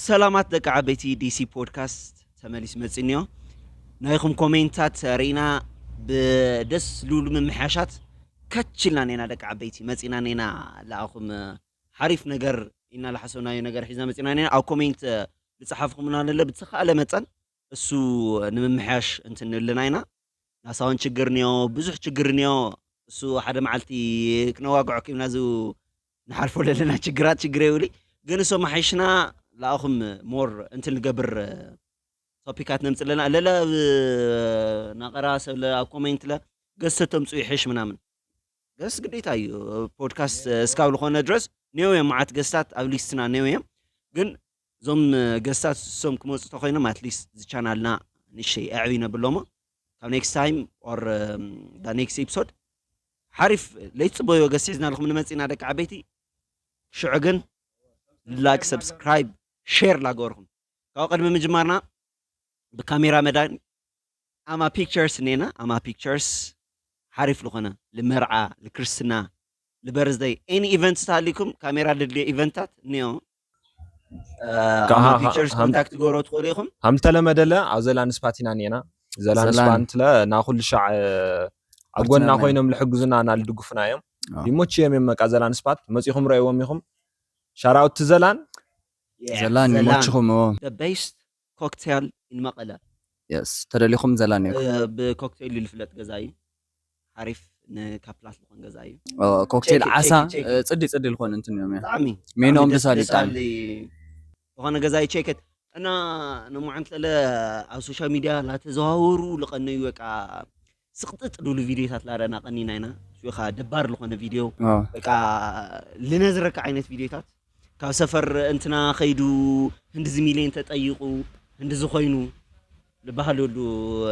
ሰላማት ደቂ ዓበይቲ፣ ዲሲ ፖድካስት ተመሊስ መጺእኒዮ። ናይኹም ኮሜንታት ርኢና ብደስ ዝብሉ ምምሕያሻት ከች ኢልና ኔና ደቂ ዓበይቲ መጺእና ኔና። ለኣኹም ሓሪፍ ነገር ኢና ለሓሰብናዮ ነገር ሒዝና መጺእና ኔና። ኣብ ኮሜንት ዝጸሓፍኹምና ለለ ብዝተኻእለ መጠን እሱ ንምምሕያሽ እንትን ንብልና ኢና። ናሳውን ችግር እኒኦ፣ ብዙሕ ችግር እኒኦ። እሱ ሓደ መዓልቲ ክነዋግዖ ኪብና ዝ ንሓልፎ ለለና ችግራት ችግር የብሉ። ግን እሶም ኣሓይሽና ለኣኹም ሞር እንትን ንገብር ቶፒካት ነምጽእ ኣለና። ለለ ኣብ ናቐራ ሰብ ለ ኣብ ኮሜንት ለ ገዝተ ተምጽኡ ይሕሽ ምናምን። ገስ ግዴታ እዩ። ፖድካስት እስካብ ዝኾነ ድረስ ኔው እዮም መዓት ገስታት ኣብ ሊስትና ኔው እዮም። ግን እዞም ገስታት እሶም ክመጹ ተኾይኖም ኣትሊስት እዚ ቻናልና ንሸይ ኣዕቢ ነብሎሞ። ካብ ኔክስት ታይም ኦር ዳ ኔክስት ኤፒሶድ ሓሪፍ ለይትጽበዮ ገስ ሒዝና ኣለኹም ንመጺእና ደቂ ዓበይቲ። ሽዑ ግን ላይክ፣ ሰብስክራይብ፣ ሼር ላገበርኩም። ካብ ቅድሚ ምጅማርና ብካሜራ መዳን ኣማ ፒክቸርስ እኔና። ኣማ ፒክቸርስ ሓሪፍ ልኾነ ልመርዓ፣ ልክርስትና፣ ልበርዝደይ፣ ኤኒ ኢቨንት ተሃሊኩም ካሜራ ድልድዮ ኢቨንታት እኒኦ። ኣማ ፒክቸርስ ኮንታክት ትገብሮ ትኽእሉ ኢኹም። ሃም ተለመደለ ኣብ ዘላን ስፓት ኢና እኒኤና። ዘላን ዘላን። ስፓት ለ ናኹሉ ሻዕ ኣብ ጎና ኮይኖም ልሕግዙና እና ልድግፉና እዮም። ኣዎ። ይሞች እዮም የመቃ ዘላን ስፓት መጺኹም ረእይዎም ኢኹም። ሻራውት ዘላን። ዘላን ይሞችኹም። እዎ። The best cocktail in መቐለ። የስ፣ ተደሊኹም ዘላን እዩ። እ፣ ብኮክቴል እዩ ዝፍለጥ ገዛ እዩ። ሓሪፍ ንካፕላት ዝኾን ገዛ እዩ። ኦ፣ ኮክቴል ቼክ፣ ዓሳ፣ ቼክ፣ ቼክ። እ፣ ጽዲ፣ ጽዲ ዝኾን እንትን እዮም፣ ያ። ብጣዕሚ፣ ሜኖም ብጣዕሚ ደስ፣ ብሳሊጣን። ደስ በሃሊ ዝኾነ ገዛ እዩ። ቼክ እና ነሞዓንት ለለ ኣብ ሶሻል ሚድያ ላተዘዋወሩ ልቐነዩ በቃ ስቕጥጥ ድብሉ ቪድዮታት ላረና ቀኒና ኢና። እሱ ኸኣ ደባር ልኾነ ቪድዮ። ኦ። በቃ ልነዝረካ ዓይነት ቪድዮታት። ካብ ሰፈር እንትና ኸይዱ ህንድዚ ሚልዮን ተጠይቑ፣ ህንድዚ ኾይኑ ልበሃለሉ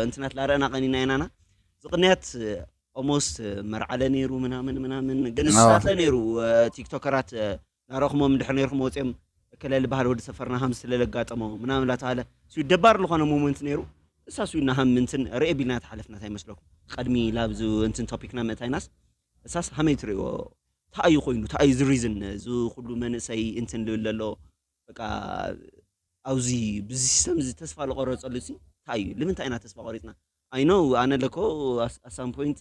እንትናት ላረና ቀኒና ኢናና። ዝቕንያት ኦሞስት መርዓለ ነይሩ ምናምን ምናምን፣ ግን ኦ። ንስታትለ ነይሩ፣ እ፣ ቲክቶከራት፣ እ፣ ናረኹሞም እንድሕር ነይርኩም ወፂኦም እከለ ልበሃል ወዲ ሰፈርና ሃምዚ ስለለጋጠሞ ምናምን ላተባሃለ፣ እሱ ደባር ልኾነ ሞመንት ነይሩ። እሳሱ ኢና ሃም እንትን ርኤ ቢልና ተሓለፍና እንታይ ይመስለኩም? ቀድሚ ላብዚ እንትን ቶፒክና ምእታይናስ፣ እሳስ ሃመይ ትርእይዎ? ተኣዩ ኮይኑ፣ ተኣዩ እዚ ሪዝን፣ እዚ ኩሉ መንእሰይ እንትን ልብል ዘሎ፣ በቃ፣ ኣብዚ፣ ብዚ ሲስተም እዚ ተስፋ ልቆረጸሉ ሲ፣ እንታይ እዩ? ልምንታይ ኢና ተስፋ ቆሪጽና? I know፣ ኣነ ለኮ ኣስ-፣ at some point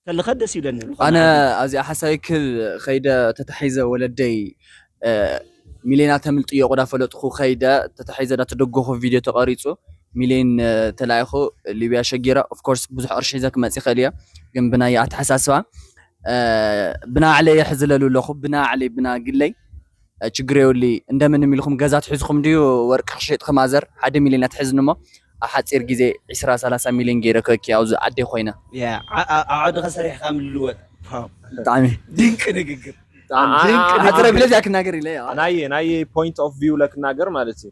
ተለኸ ደስ ይብለኒ። ኣነ ኣብዚኣ ሓሳይ ክብ ኸይደ ተታሒዘ ወለደይ፣ እ፣ ሚሌና ተምልጥዮ ቆዳ ፈለጥኹ ኸይደ ተታሒዘ ዳ ተደጎኹ ቪድዮ ተቐሪጹ፣ ሚሌን፣ እ፣ ተላኢኹ ሊብያ ሸጊረ። Of course፣ ብዙሕ ቅርሺ ሒዘ ክመጽእ ይኽእል እየ፣ ግን ብናይ ኣተሓሳስባ፣ እ፣ ብናዕለ የሕዝለሉ ኣለኹ፣ ብናዕለ፣ ብና ግለይ፣ እ፣ ችግር የብሉ። እንደምንም ኢልኩም ገዛ ትሒዝኩም ድዩ ወርቂ ክሸጥኩም ኣዘር ሓደ ሚልዮን ኣትሕዝኒ እሞ ኣብ ሓፂር ግዜ ዒስራ ሰላሳ ሚልዮን ገይረ ክበኪ ኣብዚ ዓደይ ኮይነ። ያ፣ ዓ-፣ ዓ-፣ ኣብ ዓድኻ ሰሪሕካ ምልወጥ። ዋው። ብጣዕሚ። ድንቂ ንግግር። ብጣዕሚ። ዓ-፣ ድንቂ ዓ-፣ ንግግር። ኣጥረ ብለዚያ ክናገር ኢለ፣ ያ። ናየ፣ ናየ ፖይንት ኦፍ ቪው ለክናገር ማለት እዩ።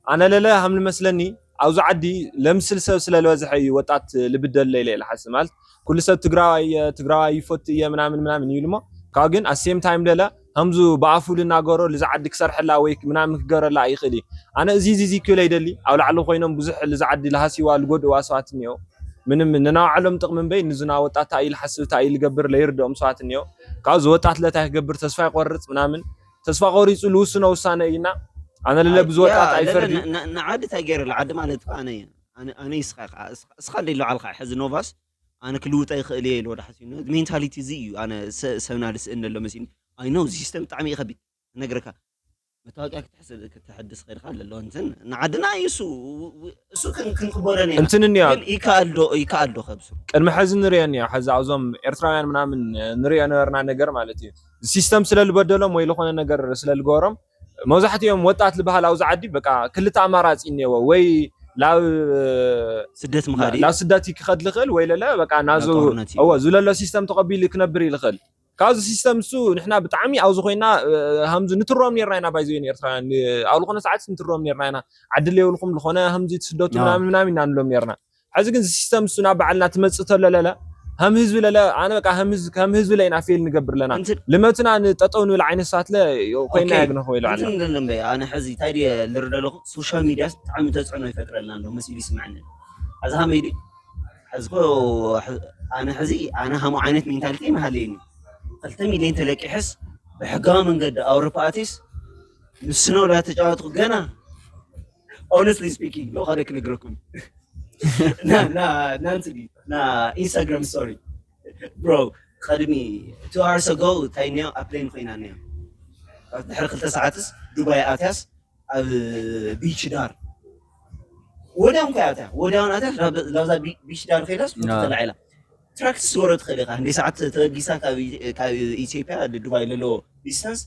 ኣነ ለለ ሃም ልመስለኒ ኣብዚ ዓዲ ለምስል ሰብ ስለ ልበዝሐ እዩ ወጣት ልብደል ለይለ ኢለ ሓስብ። ማለት ኩሉ ሰብ ትግራዋይ እየ፣ ትግራዋይ ይፈቱ እየ ምናምን ምናምን ይብል እሞ፣ ካብ ግን ኣት ሴም ታይም ለለ ከምዙ ብኣፉ ልናገሮ ልዛ ዓዲ ክሰርሐላ ወይ ምናምን ክገረላ ይኽእል እዩ። ኣነ እዚ፣ እዚ፣ እዚ ክብል ኣይደሊ። ኣብ ላዕሊ ኮይኖም ብዙሕ ልዛ ዓዲ ልሃስይዋ ልጎድእዋ ሰባት እኒኦ። ምንም ንናባዕሎም ጥቕሚ እምበይ ንዝና ወጣት እንታይ እዩ ልሓስብ፣ እንታይ እዩ ልገብር ለይርድኦም ሰባት እኒኦ። ካብዚ ወጣት ለታይ ክገብር ተስፋ ይቆርጽ ምናምን። ተስፋ ቆሪጹ ልውስኖ ውሳነ እዩና። ኣነ ለለ ኣይ፣ ብዙ ወጣት ያ፣ ለለ ኣይፈርድ። ን-፣ ን-፣ ንዓዲ እንታይ ገይረ? ዓዲ ማለት እኮ ኣነ እየ። ኣነ፣ ኣነ ይስኻ ኢኻ፣ እስኻ፣ እስኻ እንደ ኢሉ ዓልኻ ሕዚ ኖቫስ፣ ኣነ ክልውጠ ይኽእል እየ ኢሉ ወደ ሓሲብ። ሜንታሊቲ እዚ እዩ። ኣነ ሰ-፣ ሰብና ልስእን ዘሎ መሲኒ። ኣይ ኖ፣ እዚ ሲስተም ብጣዕሚ እዩ ከቢድ። እነግረካ፣ መታወቂያ ክትሕስ-፣ ክትሕድስ ኸይድካ ለሎ እንትን ንዓድና እዩ እሱ፣ ው-፣ ው-፣ እሱ ክን-፣ ክንቅበሎ ነይና። እንትን እኒኣ። ግን ይከኣል ዶ፣ ይከኣል ዶ ከብሱ? ቅድሚ ሕዚ ንሪኦ እኒኣ። ሕዚ ኣብዞም ኤርትራውያን ምናምን ንሪኦ ነበርና ነገር ማለት እዩ። ሲስተም ስለ ልበደሎም ወይ ልኾነ ነገር ስለ ልገበሮም መብዛሕትኦም ወጣት ልበሃል ኣብዚ ዓዲ በቃ ክልተ ኣማራፂ እኒአዎ። ወይ ላብ ስደት ምኻድ እዩ። ላብ ስደት ክኸድ ልኽእል ወይ ለለ በቃ ናዙ ናብ ጦርነት እዩ። እወ፣ ዝለሎ ሲስተም ተቐቢሉ ክነብር እዩ ልኽእል። ካብዚ ሲስተም እሱ ንሕና ብጣዕሚ ኣብዚ ኮይና፣ እ፣ ሃምዚ ንትሮም ኔርና ኢና ባይዘ ንኤርትራውያን። እ፣ ኣብ ዝኾነ ሰዓት ንትሮም ኔርና ኢና። ዓዲ ለየብልኩም ዝኾነ ሃምዚ ትስደቱ ያ። ምናምን ምናምን ኢና ንብሎም ኔርና። ሕዚ ግን እዚ ሲስተም እሱ ናብ ባዕልና ትመጽእ ተሎ ለለ ከም ህዝቢ ለለ ኣነ በቃ ከም ህዝቢ ከም ህዝቢ ለይና ፌል ንገብር ኣለና። እንትን ልመትና ንጠጠው ንብል ዓይነት ሳትለ ኮይና ኦኬ። ያግነ ኮይሉ ዓለ እንትን እንደንበይ ኣነ ሕዚ እንታይ ድየ ልርደ ኣለኹ፣ ሶሻል ሚድያስ ብጣዕሚ ተፅዕኖ ይፈጥረልና እንዶ መሲሉ ይስምዐኒ። ሕዚ ከመይ ድዩ? ሕዚ ኮ ኣነ ሕዚ ኣነ ከምኡ ዓይነት ሜንታሊቲ ይመሃለየኒ። ክልተ ሚልዮን ተለቂሕስ ብሕጋዊ መንገዲ ኣውሮፓ ኣትስ ንስነው ላ ተጫወትኩ ገና። Honestly speaking ሎኻደ ክነግረኩም ና ና ና እንትዲ ና ኢንስታግራም ስቶሪ ብሮ፣ ቅድሚ two hours ago እንታይ እኒኦ ኣብ ፕሌን ኮይና እኒኦ። ድሕሪ ክልተ ሰዓትስ ዱባይ ኣትያስ ኣብ ቢች ዳር ወዲያውን ከይ ኣትያ ወዲያውን ኣትያስ ላብዛ ቢች ዳር ከይዳስ ፎቶ ተላዒላ። ትራክትስ ወረ ትኽእል ኢኻ። እንደ ሰዓት ተበጊሳ ካብ ኢትዮጵያ ንዱባይ ለለዎ ዲስታንስ፣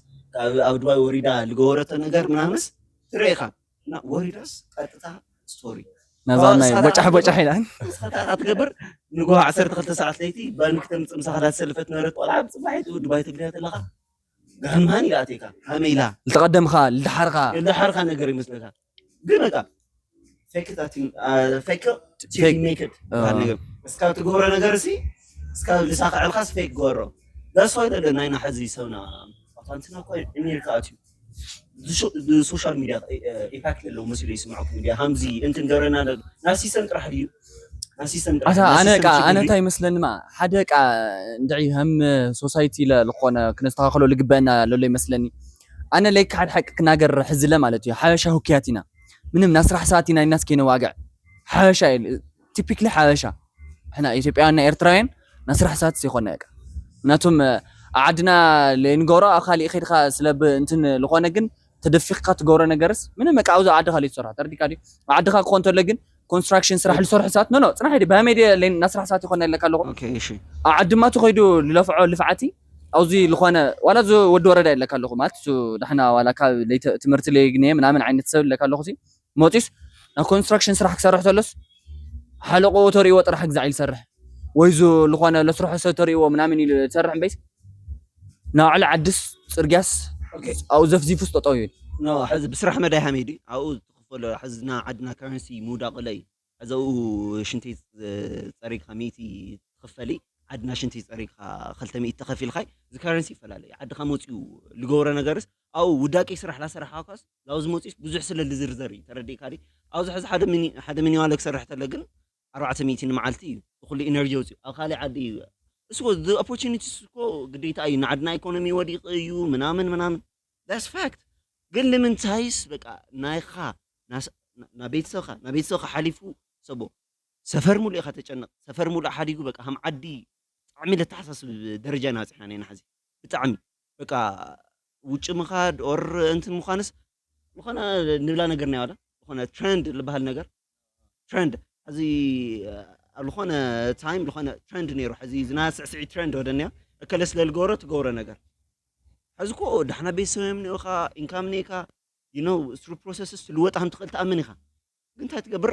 ኣብ ዱባይ ወሪዳ ዝገበረቶ ነገር ምናምንስ ትርኢ ኢኻ። እና ወሪዳስ ቀጥታ ስቶሪ ነዛ ናይ ቦጫሕ ቦጫሕ ኢላን ንስኻታ ትገብር። ንጎ ዓሰርተ ክልተ ሰዓት ለይቲ ባንክ ተምፅእ ምሳኻ ተሰልፈት ነበረት ቆልዓ ብፅባሒት ዱባይ ትግርያ ተለኻ ጋንማን ኢላ ኣቴካ ከመይ ኢላ ዝተቐደምኻ ዝደሓርኻ የለሓርካ ነገር ይመስለካ። ግን በቃ ፌክ ፌክ ሜክድ አ። ነገር እስካ ትገብሮ ነገር ሲ እስካ ልሳካ ዕልካስ ፌክ ገበሮ። ዳስ ዋይ ለለ ናይና ሕዚ ሰብና ኣንትና እኮ ኣሜሪካ ኣትዩ ሶሻል ሚድያ ኢምፓክት ኣለዎ መሲሉ ይስምዐኩም። ሚድያ ሃምዚ እንትን ገብረና ኣሎ። ናብ ሲስተም ጥራሕ ድዩ ናብ ሲስተም ጥራሕ ኣታ ናብ ኣነ ሲስተም ቃ ችግር ኣነ ድዩ? እንታይ ይመስለኒ ማ ሓደ ቃ እንድዒ ከም ሶሳይቲ ኢለ ዝኾነ ክነስተኻኸሎ ልግበአና ለሎ ይመስለኒ። ኣነ ለይካ ሓደ ሓቂ ክናገር ሕዝለ ማለት እዩ ሓበሻ ሁክያት ኢና ምንም ናስራሕ ሰዓት ኢና ኢልናስ ከይነዋግዕ ሓበሻ ኢል ቲፒክሊ ሓበሻ ሕና ኢትዮጵያውያንና ኤርትራውያን ናስራሕ ሰዓት ይኮነ ቃ ምክንያቱም ኣብ ዓድና ለይንገብሮ ኣብ ካሊእ ከይድካ ስለ ብ- እንትን ዝኾነ ግን ተደፊኽካ ትገብሮ ነገርስ ምንም በቃ ኣብዚ ዓድኻ ልዩ ትሰርሖ ተረዲካ ድዩ ኣብ ዓድኻ ክኾን ተሎ ግን ኮንስትራክሽን ስራሕ ልሰርሑ ሰባት ኖ ኖ ፅናሕ ዲ በመይ ድየ ለይ- ናስራሕ ሰዓት ይኮነ ኣለካ ኣለኹ ኦኬ እሺ ኣብ ዓድማ ተኸይዱ ልለፍዖ ልፍዓቲ ኣብዚ ዝኾነ ዋላ እዚ ወዲ ወረዳ የለካ ኣለኹ ማለት እሱ ዳሕና ዋላ ካብ ለይተ- ትምህርቲ ለይግነ ምናምን ዓይነት ሰብ ኣለካ ኣለኹ ሲ መፂስ ናብ ኮንስትራክሽን ስራሕ ክሰርሕ ተሎስ ሓለቆ ተሪእዎ ጥራሕ ግዛዕ ኢሉ ዝሰርሕ ወይ ዝ ዝኾነ ለስርሖ ሰብ ተሪእዎ ምናምን ኢሉ ዝሰርሕ እምበይስ ናብ ዕሊ ዓድስ ፅርግያስ ኣብኡ ዘፍዚፉስ ጠጠው ይብል ኖ ሕዚ ብስራሕ መዳይ ሃመይ ድዩ ኣብኡ ዝኽፈሎ ሕዚ ና ዓድና ከረንሲ ምውዳቕ ለይ ሕዚ ኣብኡ ሽንቲ ፀሪግካ ሚእቲ ትኽፈሊ ዓድና ሽንቲ ፀሪግካ ክልተ ሚእቲ ተኸፊልካይ እዚ ከረንሲ ይፈላለ እዩ ዓድኻ መፅኡ ልገብሮ ነገርስ ኣብኡ ውዳቂ ስራሕ ላሰራሕካስ ላብዚ መፅኡስ ብዙሕ ስለ ልዝርዘር እዩ ተረዲእካ ድዩ ኣብዚ ሕዚ ሓደ ሚኒ ሓደ ሚኒዋለ ክሰርሕ ተለ ግን ኣርባዕተ ሚእቲ ንመዓልቲ እዩ ብኩሉ ኢነርጂ ወፅኡ ኣብ ካልእ ዓዲ እዩ እሱ the opportunities እኮ ግዴታ እዩ ንዓድና ኢኮኖሚ ወዲቕ እዩ ምናምን ምናምን that's fact ግን ንምንታይስ በቃ ናይኻ ናብ ቤተሰብካ ናብ ቤተሰብካ ሓሊፉ ሰቦ ሰፈር ሙሉእ ኢኻ ተጨንቕ ሰፈር ሙሉእ ሓዲጉ በቃ ከም ዓዲ ብጣዕሚ ለተሓሳስብ ደረጃ ኢና በፂሕና ኔና ሕዚ ብጣዕሚ በቃ ውጭ ምኻድ or እንትን ምዃንስ ዝኾነ ንብላ ነገር ናይ ዋላ ዝኾነ ትረንድ ዝበሃል ነገር ትረንድ ሕዚ ኣብ ዝኾነ ታይም ዝኾነ ትረንድ ነይሩ ሕዚ ዝና ስዕስዒ ትረንድ ወደኒያ እከለ ስለ ልገብሮ ትገብሮ ነገር ሕዚ ኮ ዳሕና ቤተሰብ እዮም ኒኦኻ ኢንካም ኒካ you know through processes ትልወጥ ከም ትኽእል ትኣምን ኢኻ ግን እንታይ ትገብር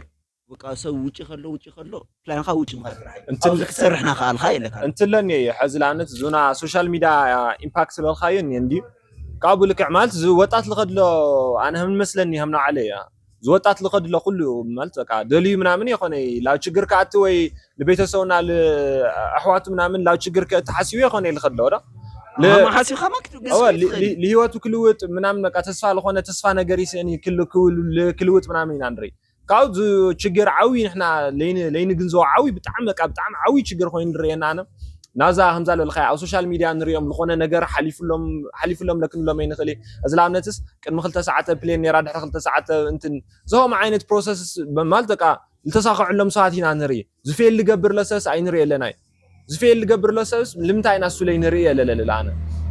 በቃ ሰብ ውጭ ከሎ ውጭ ከሎ ፕላንካ ውጭ ምኻድ ጥራሕ እዩ። እንትን- ኣብዚ ክትሰርሕ ናኸኣልካ የለካ እንትለኒ እየ ሕዚ ንኣብነት ዙና ሶሻል ሚድያ ኢምፓክት ዝበልካዮ እኒ እንዲ ካብኡ ልክዕ ማለት ዝወጣት ልኸድሎ ኣነ ከም መስለኒ ከም ንዓለ እያ ዝወጣት ልኸድሎ ኩሉ ማለት በቃ ደልዩ ምናምን የኮነ ላብ ችግር ክኣቲ ወይ ንቤተሰብና ኣሕዋቱ ምናምን ላብ ችግር ክእቲ ሓሲቡ የኮነ ልኸድሎ ዶ ሓሲብካ ማክት እወ፣ ሊ- ሊ- ልህይወቱ ክልውጥ ምናምን በቃ ተስፋ ልኾነ ተስፋ ነገር ይስእን ክል- ክውል- ክልውጥ ምናምን ኢና ንርኢ ካብዚ ችግር ዓብዪ ንሕና ለይን- ለይንግንዘቦ ዓብዪ ብጣዕሚ በቃ ብጣዕሚ ዓብዪ ችግር ኮይኑ ንርእየና ኣነ ናዛ ከምዛ ለልካ ኣብ ሶሻል ሚድያ ንሪኦም ዝኾነ ነገር ሓሊፉሎም ሓሊፉሎም ለክንሎም ኣይንኽእል እዩ። እዚ ንኣብነትስ ቅድሚ ክልተ ሰዓተ ፕሌን ነራ ድሕሪ ክልተ ሰዓተ እንትን ዝኸም ዓይነት ፕሮሰስ ማለት በቃ ዝተሳኽዐሎም ሰባት ኢና ንርኢ ዝፌል ልገብር ለሰብስ ኣይንርኢ ኣለና እዩ ዝፌል ልገብር ለሰብስ ልምንታይ ኢና እሱ ለይ ንርኢ ኣለለልላ ኣነ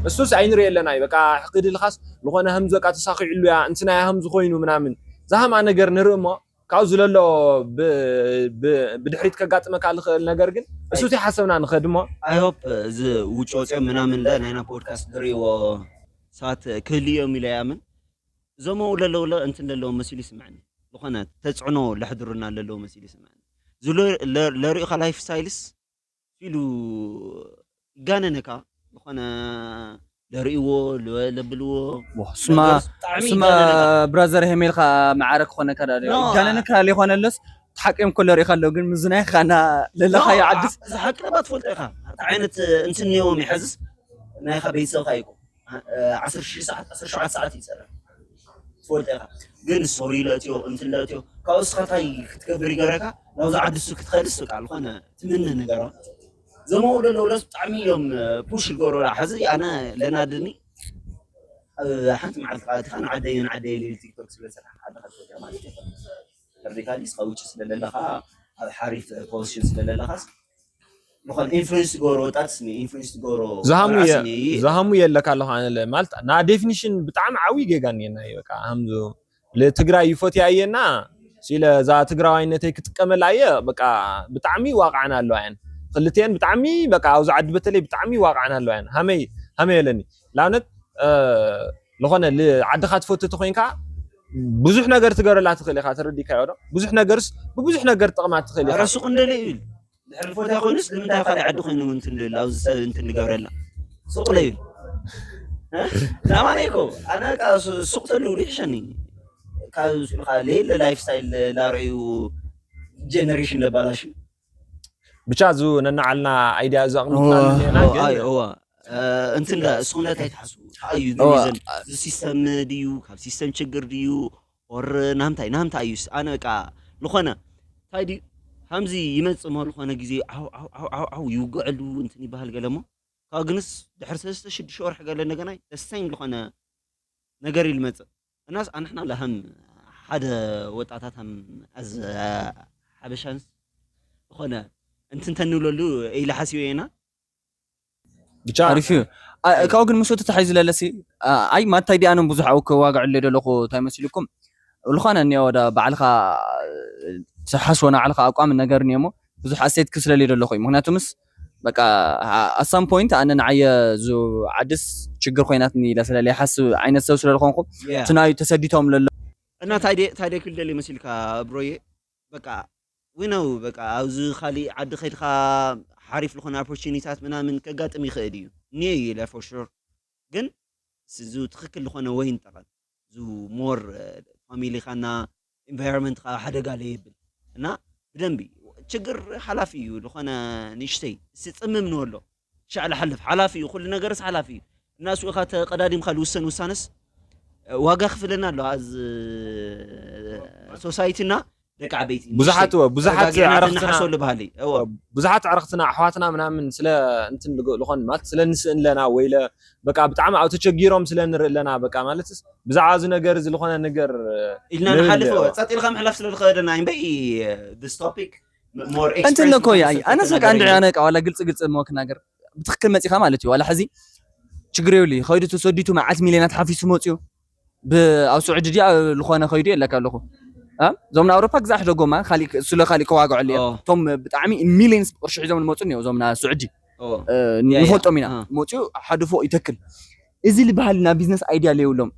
እሱስ ኣይንርኢ ኣለና እዩ በቃ ሕቅድ ኢልካስ ዝኾነ ህምዚ በቃ ተሳኺዕሉ እያ እንትናያ ህምዚ ኮይኑ ምናምን ዝሃማ ነገር ንርኢ እሞ ካብኡ ዝለሎ ብድሕሪት ከጋጥመካ ዝኽእል ነገር ግን እሱ ዘይሓሰብና ንኸድ እሞ ኣይሆፕ እዚ ውጭ ወፅኦም ምናምን ለ ናይና ፖድካስት ዝርእዎ ሰባት ክህልዩ እዮም ኢለ ይኣምን እዞም ኣብኡ ለለውለ እንትን ለለዎም መሲሉ ይስምዐኒ ዝኾነ ተፅዕኖ ለሕድሩና ለለዎ መሲሉ ይስምዐኒ ዝለሪኡካ ላይፍ ስታይልስ ኢሉ ይጋነነካ ዝኾነ ለርእይዎ ለብልዎ ስማ ብጣዕሚ ስማ ብራዘር ሄሜልካ መዓረ ክኾነካ ዳ No. ይጋነነካ ሊኾነለስ ተሓቂም ከሎ ርኢኻ ኣሎ ግን ምዝናይ ኻና ለለኻ ይዓድስ እዚ ሓቂ ነባ ትፈልጦ ኢኻ። እንታይ ዓይነት እንትን እኒኦም ይሐዝስ ናይኻ ቤተሰብካ ይኮ ዓሰርተ ሽሕ ሰዓት ዓሰርተ ሸውዓተ ሰዓት ይሰርሕ ትፈልጦ ኢኻ። ግን ሶሪ ለእትዮ እንትን ለእትዮ ካብኡ እስኻ እንታይ ክትገብር ይገረካ ናብዚ ዓዲ እሱ ክትኸድስ በቃ ዝኾነ ትምነ ነገር ዘመው ደሎ ለስ ብጣዕሚ እዮም ፑሽ ዝገብሩ ላ ሕዚ ኣነ ለናድኒ ሓንቲ መዓልቲ ከዓ እቲኻ ንዓደይ ንዓደይ ኢሉ ቲክቶክ ስለ ዝሰርሕ ሓደ ካብ ማለት እዩ ተርዲካ ዲስ ካብ ውጭ ስለለለኻ ኣብ ሓሪፍ ፖዚሽን ስለለለኻስ ዝኾነ ኢንፍሉንስ ትገብሮ ወጣት ስኒ ኢንፍሉንስ ትገብሮ ዝሃሙ ቆልዓ እየ- ስኒ ዝሃሙ የለካ ኣለኹ ኣነ ለ- ማለት ና ዴፊኒሽን ብጣዕሚ ዓብዪ ጌጋ እኒና እዩ በቃ ሃምዞ ለትግራይ ይፈትያ እየና ሲለ እዛ ትግራዋይነተይ ክጥቀመላ እየ በቃ ብጣዕሚ ዋቃዕና ኣለዋ እየን ክልተን ብጣዕሚ በቃ ኣብዚ ዓዲ በተለይ ብጣዕሚ ዋቃዕና ኣለዋ እየን ሃመይ ሃመይ የለኒ ንኣብነት እ፣ ዝኾነ ል- ዓድኻ ትፈቱ ተኮይንካ ብዙሕ ነገር ትገብረላ ትኽእል ኢኻ ተረዲካዮ ዶ ብዙሕ ነገርስ ብብዙሕ ነገር ጥቕማ ትኽእል ኢኻ ኧረ ሱቅ እንደለ ይብል ድሕሪ ፎታ ኮይኑስ ንምንታይ ካልእ ዓዲ ኮይኑ እንትን ልብል ኣብዚ ሰብ እንትን ንገብረላ ሱቅ ለይብል ናማነ ይኮ ኣነ ቃ ሱ- ሱቅ ተልውሉ ይሕሸኒ ካብ ስልካ ለየለ ላይፍ ስታይል ላርዩ ጀነሬሽን ለባላሽ ብቻ እዚ ነናዓልና ኣይድያ እዚ ኣቕምጥና እዋ። ዘለና ግን እዋ እንትን ዳ እስኹም እንታይ ትሓስቡ እንታይ እዩ እዋ። ሪዘን እዚ ሲስተም ድዩ ካብ ሲስተም ችግር ድዩ ኦር ናምታይ ናምታይ እዩስ ኣነ በቃ ዝኾነ እንታይ ድዩ ከምዚ ይመጽእ ሞ ዝኾነ ግዜ ዓው ዓው ዓው ዓው ዓው ይውግዐሉ እንትን ይበሃል ገለ ሞ ካብ ግንስ ድሕሪ ሰለስተ ሽዱሽተ ወርሒ ገለ እንደገና ተሰኝ ዝኾነ ነገር ይልመጽእ እናስ ኣንሕና ለሃም ሓደ ወጣታት ሃም ኣዝ ሓበሻንስ ዝኾነ እንትን ተንብለሉ ኢለ ሓሲበ ኢና ብቻ ኣሪፍ እዩ ኣ- ካብኡ ግን ምስኡ ተታሒዙ ለለሲ ኣ- ኣይ ማታይ ዲኣኖም ብዙሕ ኣው ከዋግዕሉ ደለኹ እንታይ መሲልኩም ዝኾነ እኒኦ ወደ ባዕልኻ ትሓስቦ ንባዕልኻ ኣቋም ነገር እኒኦሞ ብዙሕ ኣስተያየት ክስለል ደለኹ እዩ ምክንያቱ ምስ በቃ ኣሳም ፖይንት ኣነ ንዓየ ዙ ዓድስ ችግር ኮይናትኒ ኢለ ስለለ ይሓስብ ዓይነት ሰብ ስለዝኾንኩ እቲ ናይ ተሰዲቶም ለሎ እና ታይደ ታይደ ክልደል መሲልካ ብሮየ በቃ ዊነው በቃ ኣብዚ ካሊእ ዓዲ ከድካ ሓሪፍ ዝኾነ ኦፖርቹኒታት ምናምን ከጋጥም ይኽእል እዩ እኒኦ እዩ ኢለ ፎር ሹር ግን እዚ ትኽክል ዝኾነ ወይ ንጠቐም እዚ ሞር ፋሚሊኻና ኢንቫይሮንመንትካ ሓደጋ ለየብል እና ብደንቢ ችግር ሓላፊ እዩ ዝኾነ ንእሽተይ እዚ ፅምም ንበሎ ሻዕ ልሓልፍ ሓላፊ እዩ ኩሉ ነገርስ ሓላፊ እዩ እና እሱ ኢኻ ተቀዳዲምካ ልውሰን ውሳነስ ዋጋ ክፍለና ኣሎ ኣዝ ሶሳይቲና ደቂ ዓበይቲ ብዙሓት እወ፣ ብዙሓት ኣዕረኽትና- ሓሰሉ ባህሊ እወ ብዙሓት ኣዕረኽትና ኣሕዋትና ምናምን ስለ እንትን ልግ- ልኾን ማለት ስለ ንስእን ለና ወይ ለ- በቃ ብጣዕሚ ኣብ ተቸጊሮም ስለ ንርኢ ኣለና በቃ ማለትስ ብዛዕባ እዚ ነገር እዚ ዝኾነ ነገር ኢልና ንብል- ንሓልፍ እወ ጸጥ ኢልካ ምሕላፍ ስለ ዝኸደና እምበይ this topic more እንትን እኮ ኣይ ኣነስ በቃ እንድዒ ኣነ ቃ ዋላ ግልፂ ግልፂ እሞ ክናገር ብትክክል መፂኻ ማለት እዩ ዋላ ሕዚ ችግር የብሉ ከይዱ ተሰዲቱ መዓት ሚሊዮናት ሓፊሱ መፅዩ ብ- ኣብ ስዑዲ ድያ ዝኾነ ከይዱ የለካ ኣለኹ እ? እዞም ንኣውሮፓ ግዛዕ ሕደጎማ ካሊእ ስለ ካሊእ ከዋግዐሉ እዮም ኦ። እቶም ብጣዕሚ ሚሊዮንስ ቅርሺ ሒዞም ዝመፁ እኒኦ እዞም ና ስዑዲ እ፣ ያ፣ ያ። ንፈልጦም ኢና እ። መፅኡ ሓደ ፎቅ ይተክል እዚ ዝበሃል ና ቢዝነስ ኣይድያ ለየብሎም